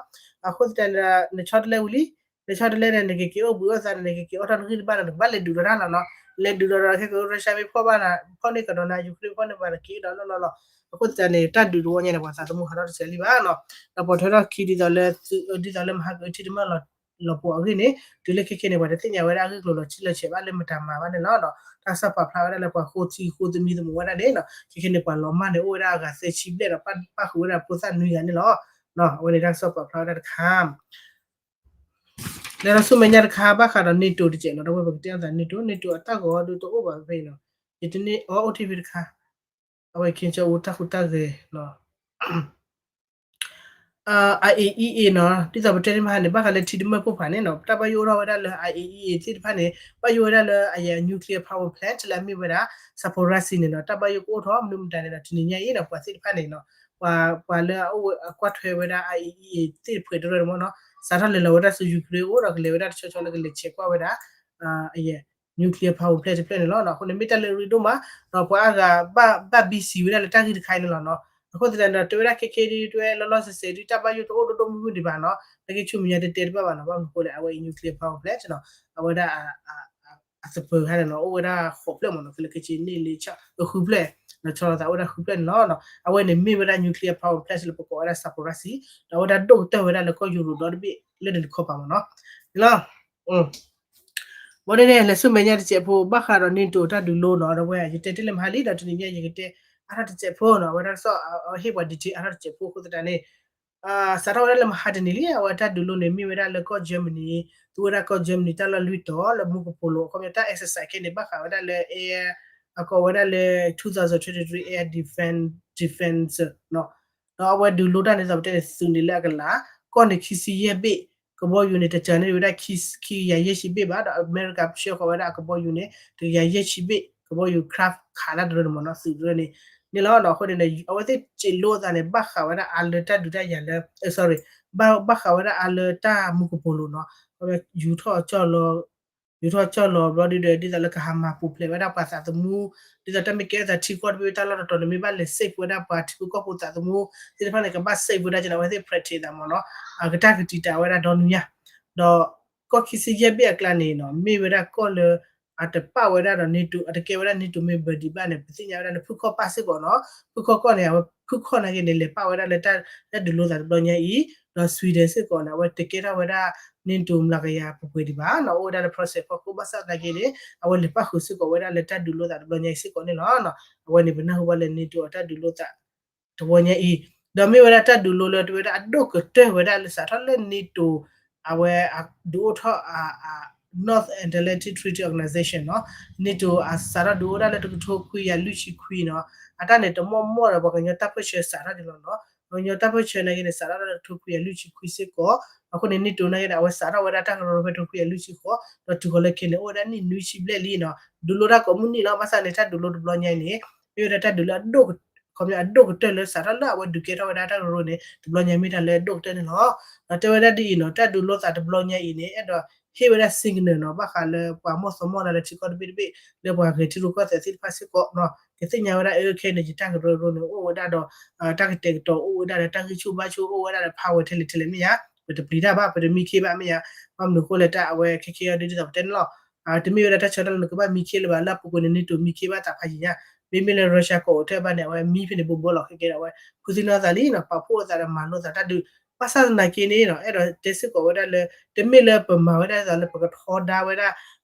အဃိသတးန့ၣ် နဆီတလဲဝံၤလံ နဆီတလဲန့ၣ် နကက့ၤအိၣ်ဘှံးအိၣ်သါန့ၣ် နကက့ၤအိၣ်ထီၣ်နဂံၢ်နဘါန့ၣ် နကဘၣ်လဲၤဒုးဒီးတၢ်လီၤနီၤ လဲၤဒုးဒီးဒီးခဲက Russia မ့ၢ်ဖီၣ်ဘၣ်နၤ ဖီၣ်န့ၢ်ကဒီးနၤ Ukraine ဖီၣ်န့ၢ်ဘၣ်နၤ က့ၤဒီးလီၢ်လီၢ်လီၤ အဃိသတးန့ၣ် တၢ်ဒုးတဝီညါန့ၣ် ပှၤသးသမူဟးထီၣ်တစဲးလံဘၣ်နီၤ ဒီးပိာ်ထွဲထီၣ်ခံဒ်သိးလၢ ဒ်သိးလၢမဟါကအုထံၣ်တမၢၢ်လီၤပှီၤအဂ့ၢ်န့ၣ် တုၤလၢခဲခဲန့ၣ် ပှၤတသ့ၣ်ညါဝဲဒၣ်အဂ့ၢ်ကျိၤလီၤတံၢ်လီၤဆဲးဘၣ်လၢမတၤမၤဘၣ်န့ၣ်လီၤ. တၢ်ကစီၣ်ပာ်ဖျါဝဲဒၣ်လၢပှၤဃိထံဃိသမံသမိးဝဲဒၣ်န့ၣ် ခဲခဲန့ၣ် ပှၤလီၤမၢ်န့ၣ် အိၣ်ဝဲဒၣ်အဂၤသၢဆံဘျဲၣ်ဒီး ပၣ်ဃုာ်ဝဲဒၣ်ဖိသၣ်နွံဂၤန့ၣ်လီၤ. အဝဲန့ၣ်တၢ်ကစီၣ်ပာ်ဖျါဝဲဒၣ်တခါ လဲၤဒီးဆူမဲာ်ညါတခါ ဘၣ်ဃးဒီး NATO တကဲးနီၤ ဒီးဝဲပကတဲအသး NATO, NATO အတၢ်ဂီၤဒုးတအိၣ်ဘၣ်ဖဲအံၤနီၤ, ယတန့ၢ်အီၤအိၣ်ထံၣ်ဖဲတခါ, အဝဲ Kim Jong Un တၢ်ဟူးတၢ်ဂဲၤနီၤ IAEA နီၤ, ဒ်သိးပတဲတ့ၢ်မဟါန့ၣ် ဘၣ်ဃးလၢထံတမၢၢ်ပိၢ်ဖးန့ၣ်နီၤ, တၢ်ဘၣ်ယိၣ်အိၣ်ထီၣ်ဝဲဒၣ်လၢ IAEA သ့ၣ်တဖၣ်န့ၣ် ဘၣ်ယိၣ်ဝဲဒၣ်လၢအယဲၢ် nuclear power plant လၢအမ့ၢ်ဝဲဒၣ် Zaporizhzhia န့ၣ်နီၤ, တၢ်ဘၣ်ယိၣ်ကအိၣ်ထီၣ် မနုၤမတၤန့ၣ်ဒီး တနံၤညါအံၤနီၤ ပှၤသ့ၣ်တဖၣ်န့ၣ်နီၤ ပှၤ ပှၤလၢအအိၣ်အကွၢ်ထွဲဝဲဒၣ် IAEA သ့ၣ်တဖှဲးတရၢန့ၣ်မ့ၢ်နီၤ, စးထီၣ်လဲၤလီၤဝဲဒၣ်ဆူ Ukraine အအိၣ်ဒီးကလဲၤဝဲဒၣ်တဆီဆီလၢကလဲၤဆဲးကွၢ်ဝဲဒၣ် အယဲၢ် nuclear power plant တဖျၢၣ်န့ၣ်လီၤ. အဃိန့ၣ်မ့ၢ်တၢ်လၢအရ့ဒိၣ်မး, ဒီးပှၤအါဂၤဘၣ် ဘၣ် busy ဝဲဒၣ်လၢတၢ်ဂ့ၢ်တခါအံၤန့ၣ်လီၤနီၤ. အဃိသတးန့ၣ်ဒီး တဲဝဲဒၣ်ခဲခဲဒ်တဲဝဲလီၤလီၤဆဲးဆဲးဒ်တၢ်ဘၣ်ယိၣ်တအိၣ်ဒိၣ်ဒိၣ်မုၢ်မုၢ်ဒံးဘၣ်နီၤ, နာ်က့ဆိမိၣ်ညါတဲတဲတဘၣ်ဘၣ်နီၤ, ဘၣ်မနုၤအဃိလဲၣ် အဝဲအံၤ nuclear power plant နီၤ, အဝဲဒၣ် အသပၢၤခါန့ၣ်နီၤ အိၣ်ဝဲဒၣ်ဃိးဖျၢၣ်မ့ၢ်နီၤ, ခဲလၢာ်ခဲဆ့န့ၢ်လၢ ဃုဖျၢၣ်, ဒီးဆီလီၤသးအိၣ်ဝဲဒၣ်ဃုဖျၢၣ်န့ၣ်လီၤ. အဝဲန့ၣ်မ့ၢ်ဝဲဒၣ် nuclear power plant လၢပကိးဝဲဒၣ် Zaporizhzhia ဒီးအဝဲဒၣ်ဒိၣ်ကတၢၢ်ဝဲဒၣ်လၢကီၢ်ယူရိးဒီတဘ့ၣ်လၢန့ၣ်တခီပၤမ့ၢ်နီၤ, န့ၣ်လီၤ. ဘၣ်န့ၣ်န့ၣ် လဲၤဆူမဲာ်ညါတစဲးဖိ ဘၣ်ဃးဒီး NATO တၢ်ဒုးလိနီၤ, ဒီးဝဲယတဲတ့ၢ်လၢမဟါလံ ဒီးတနံၤညါယကတဲအါထီၣ်တစဲးဖိနီၤ, အဝဲဒၣ်ကစီၣ်ဟ့ၣ်ပှၤ detail အါထီၣ်တစဲးဖိအဃိသတးန့ၣ် စးထီၣ်ဝဲဒၣ်လၢမဟါတနံၤလံ, အဝဲတၢ်ဒုးလိန့ၣ် မ့ၢ်ဝဲဒၣ်လၢကီၢ် Germany, သူဝဲဒၣ်ကီၢ် Germany တၢ်လီၢ်လွံၢ်တီၤလၢမူကပိာ်လိၤ, အခီပညီတၢ် exercise ခဲန့ၣ် ဘၣ်ဃးဝဲဒၣ်လၢ air, အကိးဝဲဒၣ်လၢ twenty twenty-three air defense, defense နီၤ, ဒီးအဝဲဒုးလိတၢ်န့ၣ် သိးပတဲန့ၣ် သုးန့ၣ်လၢအကလး, ကီၢ်န့ၣ်ခံဆံယဲၢ်ဘ့ၣ်, ကဘီယူၤန့ၣ် တစၢၤန့ၢ်ဝဲဒၣ် ခံကယၤယဲၢ်ဆံဘ့ၣ်ဘၣ်, ဒီးအမဲရကၤဆှၢဃီၤဝဲဒၣ်အကဘီယူၤန့ၣ် တကယၤယဲၢ်ဆံဘ့ၣ်, ကဘီယူၤ craft ခးတၢ်တရၢန့ၣ်မ့ၢ်နီၤ, သုးတရၢန့ၣ် န့ၣ်လီၤ. အဃိန့ၣ် အဝဲသ့ၣ်စံးလိအသးန့ၣ် ဘၣ်ဃးဝဲဒၣ်အါလၢတၢ်ဒုးတၢ်ယၤလၢ sorry, ဘၣ်ဃးဝဲဒၣ်အါလၢတၢ်မူကပိာ်လိၤနီၤ, ယူၤထီၣ်ကၠီၣ်လီၤ, ယူၤထီၣ်ကၠီၣ်လီၤဘျီဒုဒီး ဒ်သိးလၢကဟးမၤပူၤဖျဲးဝဲဒၣ်ပှၤသးသမူ, ဒ်သိးတၢ်မ့ၢ်ကဲအသးထံကီၢ်တဘ့ၣ်တၢ်လီၢ်တတီၤန့ၣ် မ့ၢ်ဘၣ်လဲၤ safe ဝဲဒၣ်ပှၤထံဖိကီၢ်ဖိသးသမူသ့ၣ်တဖၣ်န့ၣ် ကဘၣ် safe ဝဲဒၣ်ကန့ၣ် အဝဲသ့ၣ် practice သးမ့ၢ်နီၤ, အကတၢ်ကတံာ်တာ်ဝဲဒၣ်ဒီနံၤညါ, ဒီးကီၢ်ခံဆံယဲၢ်ဘ့ၣ်အကျါန့ၣ်နီၤ မ့ၢ်ဝဲဒၣ်ကီၢ်လၢ အတပာ်ဝဲဒၣ်ဒီး NATO, အတကဲဝဲဒၣ် NATO member ဒံးဘၣ်န့ၣ် ပသ့ၣ်ညါဝဲဒၣ်လၢဖုခီၣ်ပၣ်စ့ၢ်ကီးနီၤ, ဖုခီၣ်ကီၢ်န့ၣ် အဝဲဖုခီၣ်နာ်က့န့ၣ် လဲၤပာ်ဝဲဒၣ်လၢတၢ်ဒုးလိသးတဘျီညါအံၤ, ဒီး Sweden စ့ၢ်ကီးန့ၣ် အဝဲတကဲထီၣ်ဝဲဒၣ် NATO မျးကယၤပှဲၤပှဲၤဒံးဘၣ်နီၤ, အိၣ်ဝဲဒၣ်လၢ process ဖီခိၣ် ဘၣ်ဆၣ်သနာ်က့န့ၣ် အဝဲလဲၤပၣ်ဃုာ်စ့ၢ်ကီးဝဲဒၣ်လၢတၢ်ဒုးလိသးတဘျီညါအံၤစ့ၢ်ကီးန့ၣ်လီၤ. အဝဲန့ၣ်ပနၢ်ဟူဘၣ်လၢ NATO အတၢ်ဒုးလိသး တဝီညါအံၤ, ဒီးမ့ၢ်ဝဲဒၣ်တၢ်ဒုးလိလၢတဝဲဒၣ်အဒိၣ်ကတၢၢ်ဝဲဒၣ်လၢစးထီၣ်လၢ NATO အဝဲဒုးအိၣ်ထီၣ် North Atlantic Treaty Organization နီၤ, NATO အစးထီၣ်ဒုးအိၣ်ဒၣ်လၢတကထိခွံကယၤလွံၢ်ဆံခွံနီၤ, အတၢ်န့ၣ်တမီၢ်မီၢ်ဒီးပှၤကညီတၢ်ပၢၢ်ဆၢစးထီၣ်ဒံးလီၤနီၤ, ပှၤကညီတၢ်ပၢၢ်ဆၢနာ်က့န့ၣ် စးထီၣ်လၢတကထိခွံကယၤလွံၢ်ဆံခွံစ့ၢ်ကီး, အဃိန့ၣ် NATO နာ်က့န့ၣ် အဝဲစးထီၣ်ဝဲဒၣ်တၢ်ကရၢကရိဖဲတကထိခွံကယၤလွံၢ်ဆံဃိး, ဒီးတုၤဃီၤလၢခဲန့ၣ် အိၣ်ဝဲဒၣ်နံၣ်နွံဆံဘျဲၣ်လံနီၤ, ဒုးလိတၢ်ကိးမုၢ်နံၤလီၤ, ဘၣ်ဆၣ်န့ၣ် တၢ်ဒုးလိတဘျီညါအံၤန့ၣ် မ့ၢ်ဝဲဒၣ်တၢ်ဒုးလၢအဒိၣ် ခီပညီအဒိၣ်ကတၢၢ်လၢစးထီၣ်လၢအဝဲဒုးကဲထီၣ်ဝဲဒၣ်တၢ်ကရၢကရိန့ၣ် တဘျီညါမ့ၢ်တၢ်လၢအဒိၣ်ကတၢၢ်န့ၣ်လီၤ. ဒီးတဲဝဲဒၣ်ဒ်အံၤနီၤ, တၢ်ဒုးလိသးတဘျီညါအံၤန့ၣ် အဲၣ်ဒိးဟ့ၣ်ဝဲဒၣ် signal နီၤ, ဘၣ်ဃးလၢပှၤမီၢ်သီမီၢ်လၢ်လၢထံကီၢ်တဘ့ၣ်တဘ့ၣ် လၢပှၤဂဲၤထံရူၢ်ကီၢ်သဲးသ့ၣ်တဖၣ်စ့ၢ်ကီးနီၤ, ကသ့ၣ်ညါဝဲဒၣ် အခဲအံၤန့ၣ် ယတၢ်ကရၢကရိန့ၣ် အိၣ်ဝဲဒၣ်ဒီး တၢ်ကတဲာ်ကတီၤအိၣ်ဝဲဒၣ်ဒီး တၢ်ဂံၢ်ဆူၣ်ဘါဆူၣ်အိၣ်ဝဲဒၣ်ဒီး power ထဲလဲၣ်ထဲလဲၣ်မ့ၢ်ဧါ, ပတပျံၤတၢ်ဘၣ် ပတမံခ့ဘၣ်မ့ၢ်ဧါ, ဘၣ်မနုၤအဃိလဲၣ် တၢ်အဝဲခဲခဲအံၤဒ်သိးပတဲန့ၣ်လီၤ. တမ့ၢ်ဝဲဒၣ်တၢ်ဆၢတၢ်လၢ နကဘၣ်မံခ့လၢၤဘၣ်, လၢအပူၤကွံာ်န့ၣ် NATO မံခ့ဘၣ်သးဖးယံာ်ညါ, မ့မ့ၢ်လၢ Russia ကအိးထီၣ်ဘၣ်န့ၣ် အဝဲမံဖဲန့ၣ်ဘိဘိလီၤ, ခဲကဲဒီးအဝဲ ဖုသံနီၢ်သးလံနီၤ, ပာ်ဖှိၣ်အသးဒီးမၤလိသးတၢ်ဒုး, ဘၣ်ဆၣ်သနာ်က့န့ၣ်နီၤ အဲၣ်ဒိးတဲစ့ၢ်ကီးဝဲဒၣ်လၢ တမ့ၢ်လၢပမၤဝဲဒၣ်ဒ်သိးလၢပကထီဒါဝဲဒၣ်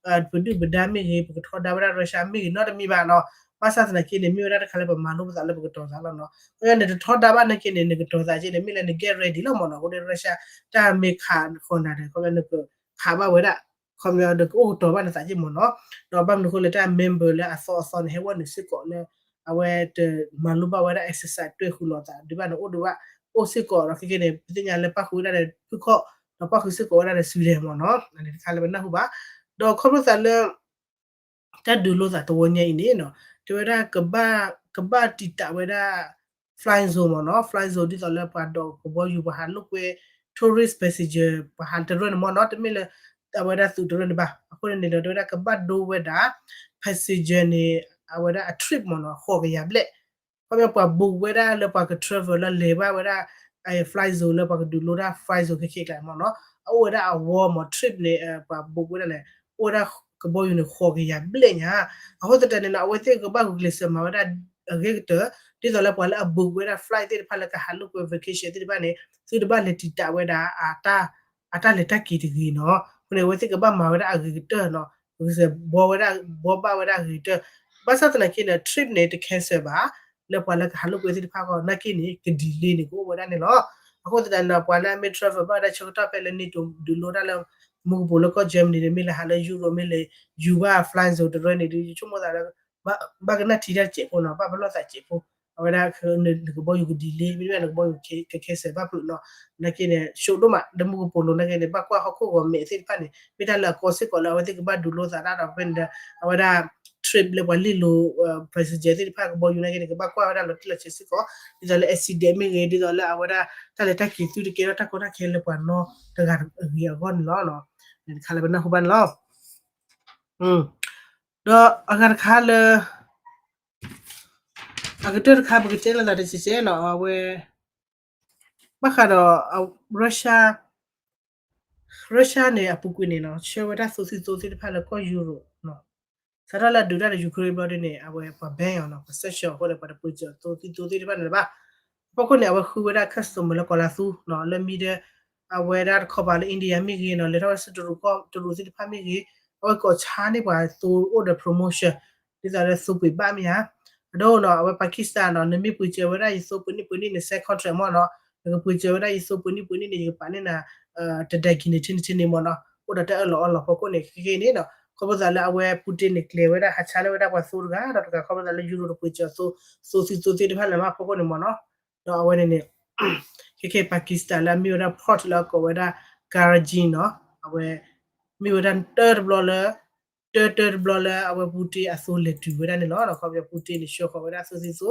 ပဒုၣ်ပဒါမ့ၢ်ဂ့ၤ, ပကထီဒါဝဲဒၣ် Russia မ့ၢ်ဂ့ၤနီတမံၤဘၣ်နီၤ, ဘၣ်ဆၣ်သနာ်က့န့ၣ် မ့ၢ်ဝဲဒၣ်တခါလၢပမၤလိပသးလၢပကတီၤသးလီၤနီၤ, အဃိန့ၣ် နတထီဒါဘၣ်နာ်က့န့ၣ် နကတီၤသးက့န့ၣ် မ့ၢ်လၢန get ready လီၤမ့ၢ်နီၤ, အဃိန့ၣ် Russia တၢ်မ့ၢ်ခးဃီၤနၤဒီး ခီပညီနကခးဘၣ်ဝဲဒၣ် ခီပညီဒီးကအိၣ်ကတီၤဘၣ်နသးက့မ့ၢ်နီၤ, ဒီးဘၣ်မနုၤအဃိလဲၣ် တၢ် member လၢအသီအသီန့ၣ် ဟဲဝဲနုာ်စ့ၢ်ကီးလၢ အဝဲတမၤလိဘၣ်ဝဲဒၣ် exercise တွဲဃုာ်လိာ်သးဒံးဘၣ်န့ၣ် အိၣ်ဒံးဘၣ်, အိၣ်စ့ၢ်ကီးဒီးခဲကဲန့ၣ် ပသ့ၣ်ညါလၢပၣ်ဃုာ်ဝဲဒၣ်ဒီးဖုခီၣ်, ဒီးပၣ်ဃုာ်စ့ၢ်ကီးဝဲဒၣ်ဒီး Sweden မ့ၢ်နီၤ, န့ၣ်တခါလၢပနၢ်ဟူဘၣ်, ဒီးခီဖျိသးလၢ တၢ်ဒုးလိသးတဝီညါအံၤန့ၣ်နီၤ, တဲဝဲဒၣ် ကဘၣ်တံာ်တာ်ဝဲဒၣ် fly zone မ့ၢ်နီၤ, fly zone ဒ်သိးလၢပှၤဒိးကဘီယူၤ ပှၤဟးလိာ်ကွဲ tourist passenger ပှၤဟးတရၢန့ၣ်မ့ၢ်နီၤ, တမ့ၢ်လၢ အဝဲဒၣ်သုးတရၢန့ၣ်ဘၣ်, အဃိန့ၣ်ဒီး တဲဝဲဒၣ်ကဘၣ်ဒိဝဲဒၣ် passenger န့ၣ် အဝဲဒၣ်အ trip မ့ၢ်နီၤ ဃိးကယၤဘျဲၣ်, ခီပညီပှၤ book ဝဲဒၣ်လၢပှၤက travel လၢလဲၤဘၣ်ဝဲဒၣ် fly zone လၢပှၤကဒုးလိတၢ် fly zone ခဲခဲအကျါမ့ၢ်နီၤ, အအိၣ်ဝဲဒၣ်အဝီမ့ၢ် trip န့ၣ် ပှၤ book ဝဲဒၣ်လဲၣ်, အိၣ်ဝဲဒၣ်ကဘီယူၤန့ၣ် ဃိးကယၤဘျဲၣ်ညါ, အဃိသတးန့ၣ်နီၤ အဝဲသ့ၣ်ကဘၣ်ဂုာ်ကျဲးစၢးမၤဝဲဒၣ်အဂ့ၤကတၢၢ်, ဒ်သိးလၢပှၤလၢအ book ဝဲဒၣ် flight သ့ၣ်တဖၣ်လၢကဟးလိာ်ကွဲ vacation သ့ၣ်တဖၣ်န့ၣ် သုတဘၣ်လဲၤတံာ်တာ်ဝဲဒၣ် အတၢ်လဲၤတၢ်က့ၤတဂ့ၤနီၤ, အဃိန့ၣ် အဝဲသ့ၣ်ကဘၣ်မၤဝဲဒၣ်အဂ့ၤကတၢၢ်နီၤ, ဂုာ်ကျဲးစၢးဘှီဝဲဒၣ် ဘှီဘၣ်ဝဲဒၣ်အဂ့ၤကတၢၢ်, ဘၣ်ဆၣ်သနာ်က့န့ၣ် trip န့ၣ် တ cancel ဘၣ်, လၢပှၤလၢကဟးလိာ်ကွဲသ့ၣ်တဖၣ်အဂီၢ် နာ်က့န့ၣ် က delay န့ၣ် ကအိၣ်ဝဲဒၣ်န့ၣ်လီၤ. အဃိသတးန့ၣ် ပှၤလၢအမ့ၢ် travel ဘၣ်ဝဲဒၣ်ဆၢကတီၢ်ဖဲလၢ NATO ဒုးလိတၢ်လၢ မူကပိာ်လၢကီၢ် Germany န့ၣ် မ့ၢ်လဲၤဟးလၢ Europe မ့ၢ်လဲၤယူၤဘၣ် fly zone တရၢန့ၣ်ဒီး ယဆိကမိၣ်သးလၢ ဘၣ်ကနၣ်ထံတၢ်တစဲးဖိနီၤ, ဘၣ်ပလီၢ်သးတစဲးဖိ, အဝဲဒၣ် နကဘီယူၤက delay မ့တမ့ၢ်နကဘီယူၤက cancel ဘၣ်ဖုးနီၤ, နာ်က့န့ၣ် ရှုပ်းဒိၣ်မး လၢမူကပိာ်လိၤနာ်က့န့ၣ် ဘၣ်ကွၢ်ဟီၣ်ခိၣ်ဂီၤမဲာ်သ့ၣ်တဖၣ်န့ၣ် မ့ၢ်တၢ်လၢအကီစ့ၢ်ကီးလၢအဝဲသ့ၣ်ကဘၣ်ဒုးလိသးတၢ်ဒီးဖဲန့ၣ်ဒီး အဝဲဒၣ် trip လၢပှၤလ့ၢ်လိၤ passenger သ့ၣ်တဖၣ်ကဘီယူၤနာ်က့န့ၣ် ကဘၣ်ကွၢ်ဝဲဒၣ်လီၤတံၢ်လီၤဆဲးစ့ၢ်ကီး, ဒ်သိးလၢ accident မ့ၢ်ဂ့ၤ ဒ်သိးလၢအဝဲဒၣ် တၢ်လဲၤတၢ်က့ၤသုတကဲထီၣ်တၢ်ကီတၢ်ခဲလၢပှၤနီတဂၤအဂ့ၤအဂီၢ်န့ၣ်လီၤ. တခါလၢပနၢ်ဟူဘၣ်န့ၣ်လီၤ. ဒီးအဂၤတခါလၢ အကတၢၢ်တခါ ပကတဲလိာ်သးတစဲးစဲးနီၤ အဝဲ ဘၣ်ဃးဒီး Russia Russia န့ၣ် အပူၤကွံာ်န့ၣ်နီၤ ဆှၢဝဲဒၣ်သိသံသိသ့ၣ်တဖၣ်လၢကီၢ်ယူရိး စးထီၣ်လၢအဒုးတၢ်ဒီး Ukraine ဘျီဒ်န့ၣ် အဝဲပှၤ ban အီၤနီၤ ပှၤ sanction အဃိန့ၣ် ပှၤတပှ့ၤစၢၤသိသံသိသ့ၣ်တဖၣ်န့ၣ်ဘၣ်. အဖီခိၣ်န့ၣ် အဝဲဃုဝဲဒၣ် customer လၢကီၤလါသူနီၤ လၢမံဒီး အဝဲဒၣ်တခီပၤလၢ India မ့ၢ်ဂ့ၤနီၤ လဲၤထီၣ်ဝဲဆူတရူးသ့ၣ်တဖၣ်မ့ၢ်ဂ့ၤ အဝဲကိးဆါန့ၢ်ပှၤသိအိၣ်ဒီး promotion ဒ်သိးလၢသိပှ့ၤဘၣ်မ့ၢ်ဧါ အဒိနီၤ အဝဲ Pakistan နီၤ နမ့ၢ်ပှ့ၤစၢၤဝဲဒၣ်ယသိပှ့ၤနံၣ်ပှ့ၤနံၣ်န့ၣ် sign contract မ့ၢ်နီၤ နကပှ့ၤစၢၤဝဲဒၣ်ယသိပှ့ၤနံၣ်ပှ့ၤနံၣ်န့ၣ် ယကပာ်န့ၢ်နၤ တဒဲကံၤန့ၣ်ထံန့ၣ်ထံန့ၣ်မ့ၢ်နီၤ အိၣ်ဒီးတၢ်အၢၣ်လီၤအီလီၤဖီခိၣ်န့ၣ် ခဲကနံၣ်အံၤန့ၣ်နီၤ ခီဖျိသးလၢအဝဲ Putin န့ၣ် ကျဲၤဝဲဒၣ်ဟးဆါန့ၢ်ဝဲဒၣ်ပှၤသိတဂၤဒီးတဂၤ ခီဖျိသးလၢယူရိးတပှ့ၤစၢၤသိ သိသံသိသ့ၣ်တဖၣ်န့ၣ်မ့ၢ်ဖီခိၣ်န့ၣ်မ့ၢ်နီၤ ဒီးအဝဲန့ၣ်န့ၣ် ခဲကနံၣ် Pakistan လၢအမ့ၢ်ဝဲဒၣ် port လၢအကိးဝဲဒၣ် Karachi နီၤ အဝဲ မ့ၢ်ဝဲဒၣ်တၢတဘျီလၢ တၢတၢတဘျီလၢအဝဲ Putin အသိလဲၤတုၤဝဲဒၣ်န့ၣ်လီၤ. ခီဖျိ Putin န့ၣ်ဆှၢဃီၤဝဲဒၣ်သိသံသိ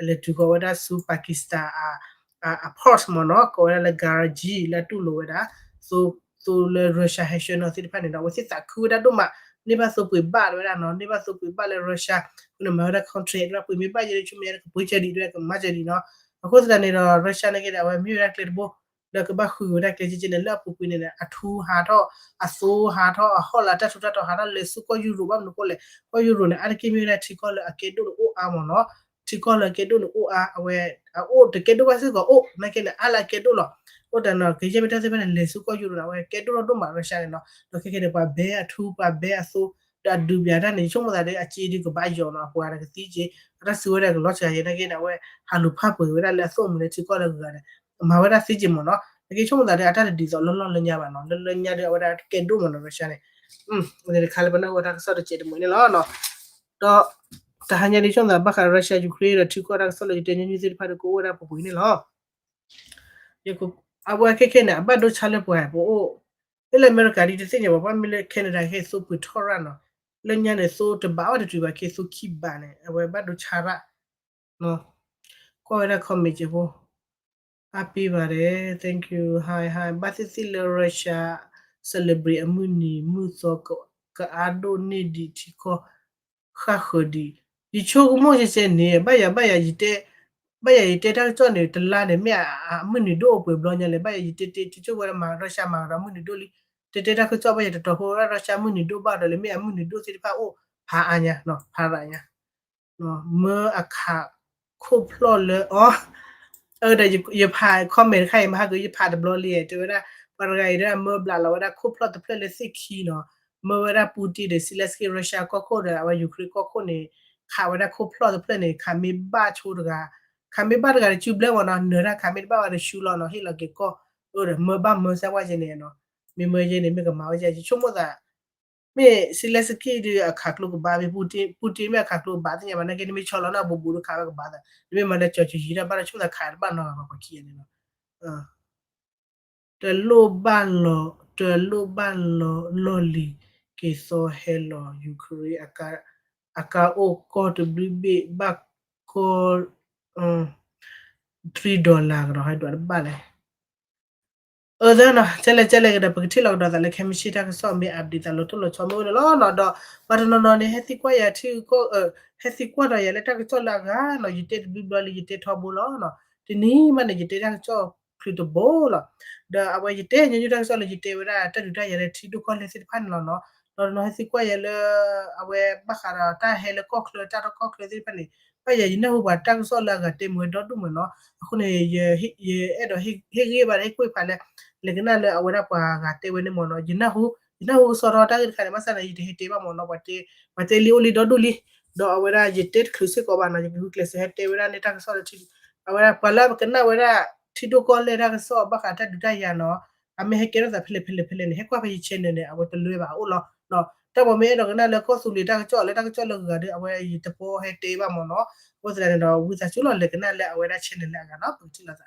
လဲၤတုၤဃီၤဝဲဒၣ်ဆူ Pakistan အ အ port မ့ၢ်နီၤ ကိးဝဲဒၣ်လၢ Karachi လၢအတူၢ်လိာ်ဝဲဒၣ် သိ သိလၢ Russia ဟဲဆှၢနီၤသ့ၣ်တဖၣ်န့ၣ်ဒီး အဝဲသ့ၣ်သးခုဝဲဒၣ်ဒိၣ်မး န့ၢ်ဘၣ်သိပှ့ၤဘၣ်တဝဲဒၣ်နီၤ န့ၢ်ဘၣ်သိပှ့ၤဘၣ်လၢ Russia အဃိန့ၣ် မၤဝဲဒၣ် contract ဒ်ပှ့ၤမ့ၢ်ဘၣ်ယဲဒ်ဆိမ့ၢ်ယဲဒ်ကပှ့ၤစၢၤဒံးဒ်ကမၤစၢၤဒံးနီၤ အဃိသတးန့ၣ်ဒီး Russia န့ၣ်က့ဒီး အဝဲမ့ၢ်ဝဲဒၣ်ကျဲတဘိ လၢကဘၣ်ဃုက့ၤဝဲဒၣ်ကျဲက့က့န့ၣ် လၢအပူၤကွံာ်န့ၣ် အထူဟးထီၣ် အသိဟးထီၣ် အဟီၣ်လၢတၢ်ထူးတၢ်တီၤဟးထီၣ်လဲၤဆူကီၢ်ယူရိး ဘၣ်မနုၤအဃိလဲၣ် ကီၢ်ယူရိးန့ၣ် အါတက့ၢ်မ့ၢ်ဝဲဒၣ်ထံကီၢ်လၢအကဲဒိၣ်န့ၣ်အိၣ်အါမ့ၢ်နီၤ ထံကီၢ်လၢအကဲဒိၣ်န့ၣ်အိၣ်အါ အဝဲ အအိၣ်တကဲဒိၣ်ဘၣ်စ့ၢ်ကီးအိၣ် နာ်က့န့ၣ် အါလၢအကဲဒိၣ်လီၤ အိၣ်တၢ်နီၤ ကယဲၢ်မ့ၢ်တၢ်သ့ၣ်တဖၣ်န့ၣ် လဲၤဆူကီၢ်ယူရိးန့ၣ် အဝဲကဲဒိၣ်ထီၣ်ဒိၣ်မး Russia န့ၣ်နီၤ ဒီးခဲကနံၣ်န့ၣ် ပှၤဘဲအထူ ပှၤဘဲအသိ ဒီးအဒုးပျးတၢ်န့ၣ် ယဆိကမိၣ်သးဒီး အစ့ဒုးကဘၣ်ယီၤနီၤ အပှၤတကသံက့ အတၢ်စုဝဲဒၣ်ကလီၤစှၤယဲ နာ်က့န့ၣ် အဝဲဟးလူၤဖးပှဲၤဝဲဒၣ်လၢအသိၣ်မူလၢထံကီၢ်လၢအဂၤန့ၣ် အမၤဝဲဒၣ်သ့က့မ့ၢ်နီၤ နာ်က့ဆိကမိၣ်သးဒီး အတၢ်တဒ်သိးလၢလီၢ်လၢညါဘၣ်နီၤ လၢလၢညါဒီး အဝဲဒၣ်ကဲဒိၣ်မ့ၢ်နီၤ Russia န့ၣ် တခါလၢပနၢ်ဟူတၢ်ကစီၣ်တစဲးတမှဲၤန့ၣ်လီၤ ဒီး တဟါညါဒ်ဆိကမိၣ်သးဘၣ်ဃး Russia Ukraine ဒီးထံကီၢ်တၢ်ကစီၣ်လၢယတဲညီနုၢ်သ့ၣ်တဖၣ်ဒီးကအိၣ်ဝဲဒၣ်ပူၤကွံာ်န့ၣ်လီၤ အဝဲခဲခဲန့ၣ် အဘၣ်ဒိဆါလၢပှၤပအိၣ် လၢအမဲရကၤဒ်တသ့ၣ်ညါဘၣ် ဘၣ်မ့ၢ်လၢ Canada ခဲသိပှ့ၤထီၣ်ရၣ်နီၤ လၢညါန့ၣ်သိတဘးအီၣ်တတုၤဘၣ် ခဲသိခံဘးန့ၣ် အဝဲဘၣ်ဒိဆါရၣ် ကွၢ်ဝဲဒၣ် comment က့ဖိ အါပ့ၤဘၣ်ဒဲး thank you hi hi ဘၣ်သ့ၣ်သ့ၣ်လၢ Russia celebrate အမုၢ်နံၤမုၢ်သီ ကအါဒိၣ်န့ၢ်ဒံးထံကီၢ် ဃၣ်ဃၢၤဒံး ယဆိကမိၣ်ကဲကဲန့ၣ် ဘၣ်ယၤဘၣ်ယၤယတဲ ဘၣ်ယၤယတဲတၢ်ကစီၣ်န့ၣ် တလါန့ၣ် မ့ၢ်အမုၢ်နံၤဒိၣ်အိၣ်ပှဲၤဘျီညါလဲၣ် ဘၣ်ယၤယတဲတဲ တကၠိၣ်ဝဲဒၣ်မၤ Russia မၤကဒီးမုၢ်နံၤဒိၣ်လံ တဲတဲတၢ်ကစီၣ်ဘၣ်ယၤတတီၤဖိဝဲဒၣ် Russia မုၢ်နံၤဒိၣ်ဘၣ်ဒီးလဲၣ် မ့ၢ်အမုၢ်နံၤဒိၣ်သ့ၣ်တဖၣ်အိၣ် ဖးအါညါ ဖးရၣ်ညါ မၢအခးခိၣ်ဖျီၣ်လၢအီၤ ဒီးယဖး comment တခါအံၤ မဟါက ယဖးတဘျီလံ တဲဝဲဒၣ် ပှၤတဂၤအံၤဒၣ် မၢဘျးလီၤဝဲဒၣ်ခိၣ်ဖျီၣ်တဖျၢၣ်လၢသ့ၣ်ခံနီၤ မၢဝဲဒၣ် Putin ဒီး Zelensky Russia ကီၢ်ခိၣ်ဒီး အဝဲ Ukraine ကီၢ်ခိၣ်န့ၣ် ခးဝဲဒၣ်ခိၣ်ဖျီၣ်တဖျၢၣ်န့ၣ် ခးမ့ၢ်ဘၣ်ဆိတဂၤ ခးမ့ၢ်ဘၣ်တဂၤဒီး စုဘျဲၣ်မ့ၢ်နီၤ နၢၤတၢ်ခးမ့ၢ်တဘၣ်ဝဲဒီး ရှူလီၤနီၤ ဟ့ၣ်လီၤက့ၤကီၢ် အၢဒီး မၢဘၣ်မၢစၢ်ဝဲကဲန့ၣ်နီၤ မ့ၢ်မၢယဲန့ၣ် မ့ၢ်ကမၤဝဲကဲ ယဆိကမိၣ်သး မ့ၢ် Zelensky ဒီးအခးကျိကဘၣ် မ့ၢ် Putin Putin မ့ၢ်အခးကျိကဘၣ်သ့ၣ်ညါဘၣ် နာ်က့နမ့ၢ်ဆီလီၤန့ၣ် ဘူးဘူးဒီးခးဝဲကဘၣ်သး နမ့ၢ်မၤလၢကၠီၤကၠီၤယံၤတၢ်ဘၣ်ဒီး ဆိကမိၣ်သးခးတဘၣ်နီတဂၤဘၣ်ပှၤခံဂၤန့ၣ်နီၤ တလိၣ်ဘၣ်လီၤ တလိၣ်ဘၣ်လီၤလီၢ်လံၤ က့ၤသီဟဲလီၤ Ukraine အကါအိၣ်ကီၢ်တဘျုးဘ့ၣ် ဘၣ်ကီ three dollar ကဒီးဟဲဒွးတဘၣ်လဲၣ် အၢသၢနီၤ ကဲလဲၣ်ကဲလဲၣ်ကဒီး ပကထံၣ်လီၤကဒီးသးလၢ ခဲမုၢ်ဆ့ၣ်တၢ်ကစီၣ်မ့ၢ် update သးလီၤတိၢ်လီၤဆီမ့ၢ်အိၣ်န့ၣ်လီၤနီၤ ဒီးပှၤတနီၤနီၤန့ၣ် ဟဲသံကွၢ်ယၤထံကီၢ် ဟဲသံကွၢ်ဒီးယၤလၢတၢ်ကစီၣ်လၢအဂၤနီၤ ယတဲတဘျုးဘျီလံ ယတဲထီဘိလီၤနီၤ တနံၤမးန့ၣ် ယတဲတၢ်ကစီၣ်ချုးတဘိလီၤ ဒီးအဝဲယတဲညီနုၢ်တၢ်ကစီၣ်လၢယတဲဝဲဒၣ် တၢ်ဒုးတၢ်ယၤလၢထံဒိၣ်ကီၢ်လဲၢ်သ့ၣ်တဖၣ်န့ၣ်လီၤနီၤ ဒီးတနီၤဟဲသံကွၢ်ယၤလၢ အဝဲဘၣ်ဃးဒီးတၢ်ဟဲလၢကီၢ်ချၢ တၢ်ထီၣ်ကီၢ်ချၢသ့ၣ်တဖၣ်န့ၣ် ဘၣ်ယၤယနၢ်ဟူပှၤတၢ်ကစီၣ်လၢအဂၤတဲမ့ၢ်ဝဲဒီဒူၣ်မ့ၢ်နီၤ အဃိန့ၣ် ယအဲၣ်ဒိးဟ့ၣ်ဂံၢ်ဘါဒီးဟ့ၣ်ကွၢ်ဖးလၢ လဲၤကနၣ်လၢအဝဲဒၣ်ပှၤဂၤတဲဝဲန့ၣ်မ့ၢ်နီၤ ယနၢ်ဟူ ယနၢ်ဟူကစီဒီတၢ်ဂ့ၢ်တခါန့ၣ် ဘၣ်ဆၣ်န့ၣ် ယတဟဲတဲဘၣ်မ့ၢ်နီၤ ပှၤတဲလံအိၣ်လံဒီဒူၣ်လံ ဒီးအဝဲဒၣ်ယတဲတချုးစ့ၢ်ကီးဘၣ်နီၤ ယကဂုာ်ကျဲးစၢးဟဲတဲဝဲဒၣ်န့ၣ်တၢ်ကစီၣ်လၢထံ အဝဲဒၣ်ပှၤလၢပကနၣ်ဝဲဒၣ် ထံဒိၣ်ကီၢ်လဲၢ်တၢ်ကစီၣ် ဘၣ်ဃးတၢ်ဒုးတၢ်ယၤနီၤ အမ့ၢ်ဟဲကဲထီၣ်သးဖဲလဲၣ်ဖဲလဲၣ်ဖဲလဲၣ်န့ၣ် ဟဲကွၢ်ဖဲယ channel န့ၣ် အဝဲတလွဲဘၣ်အအိၣ်လီၤ တၢ်ပှၤမ့ၢ်အဲၣ်ဒိးကနၣ်လၢကီၢ်သူလ့ၤတၢ်ကစီၣ်လၢတၢ်ကစီၣ်လၢဂၤဒီး အဝဲယတပီဟဲတဲဘၣ်မ့ၢ်နီၤ အဃိသတးန့ၣ်ဒီး ဝံသးစူၤလီၤ လဲၤကနၣ်လၢအဝဲဒၣ် channel လၢအဂၤနီၤ ပကထံၣ်လိာ်သး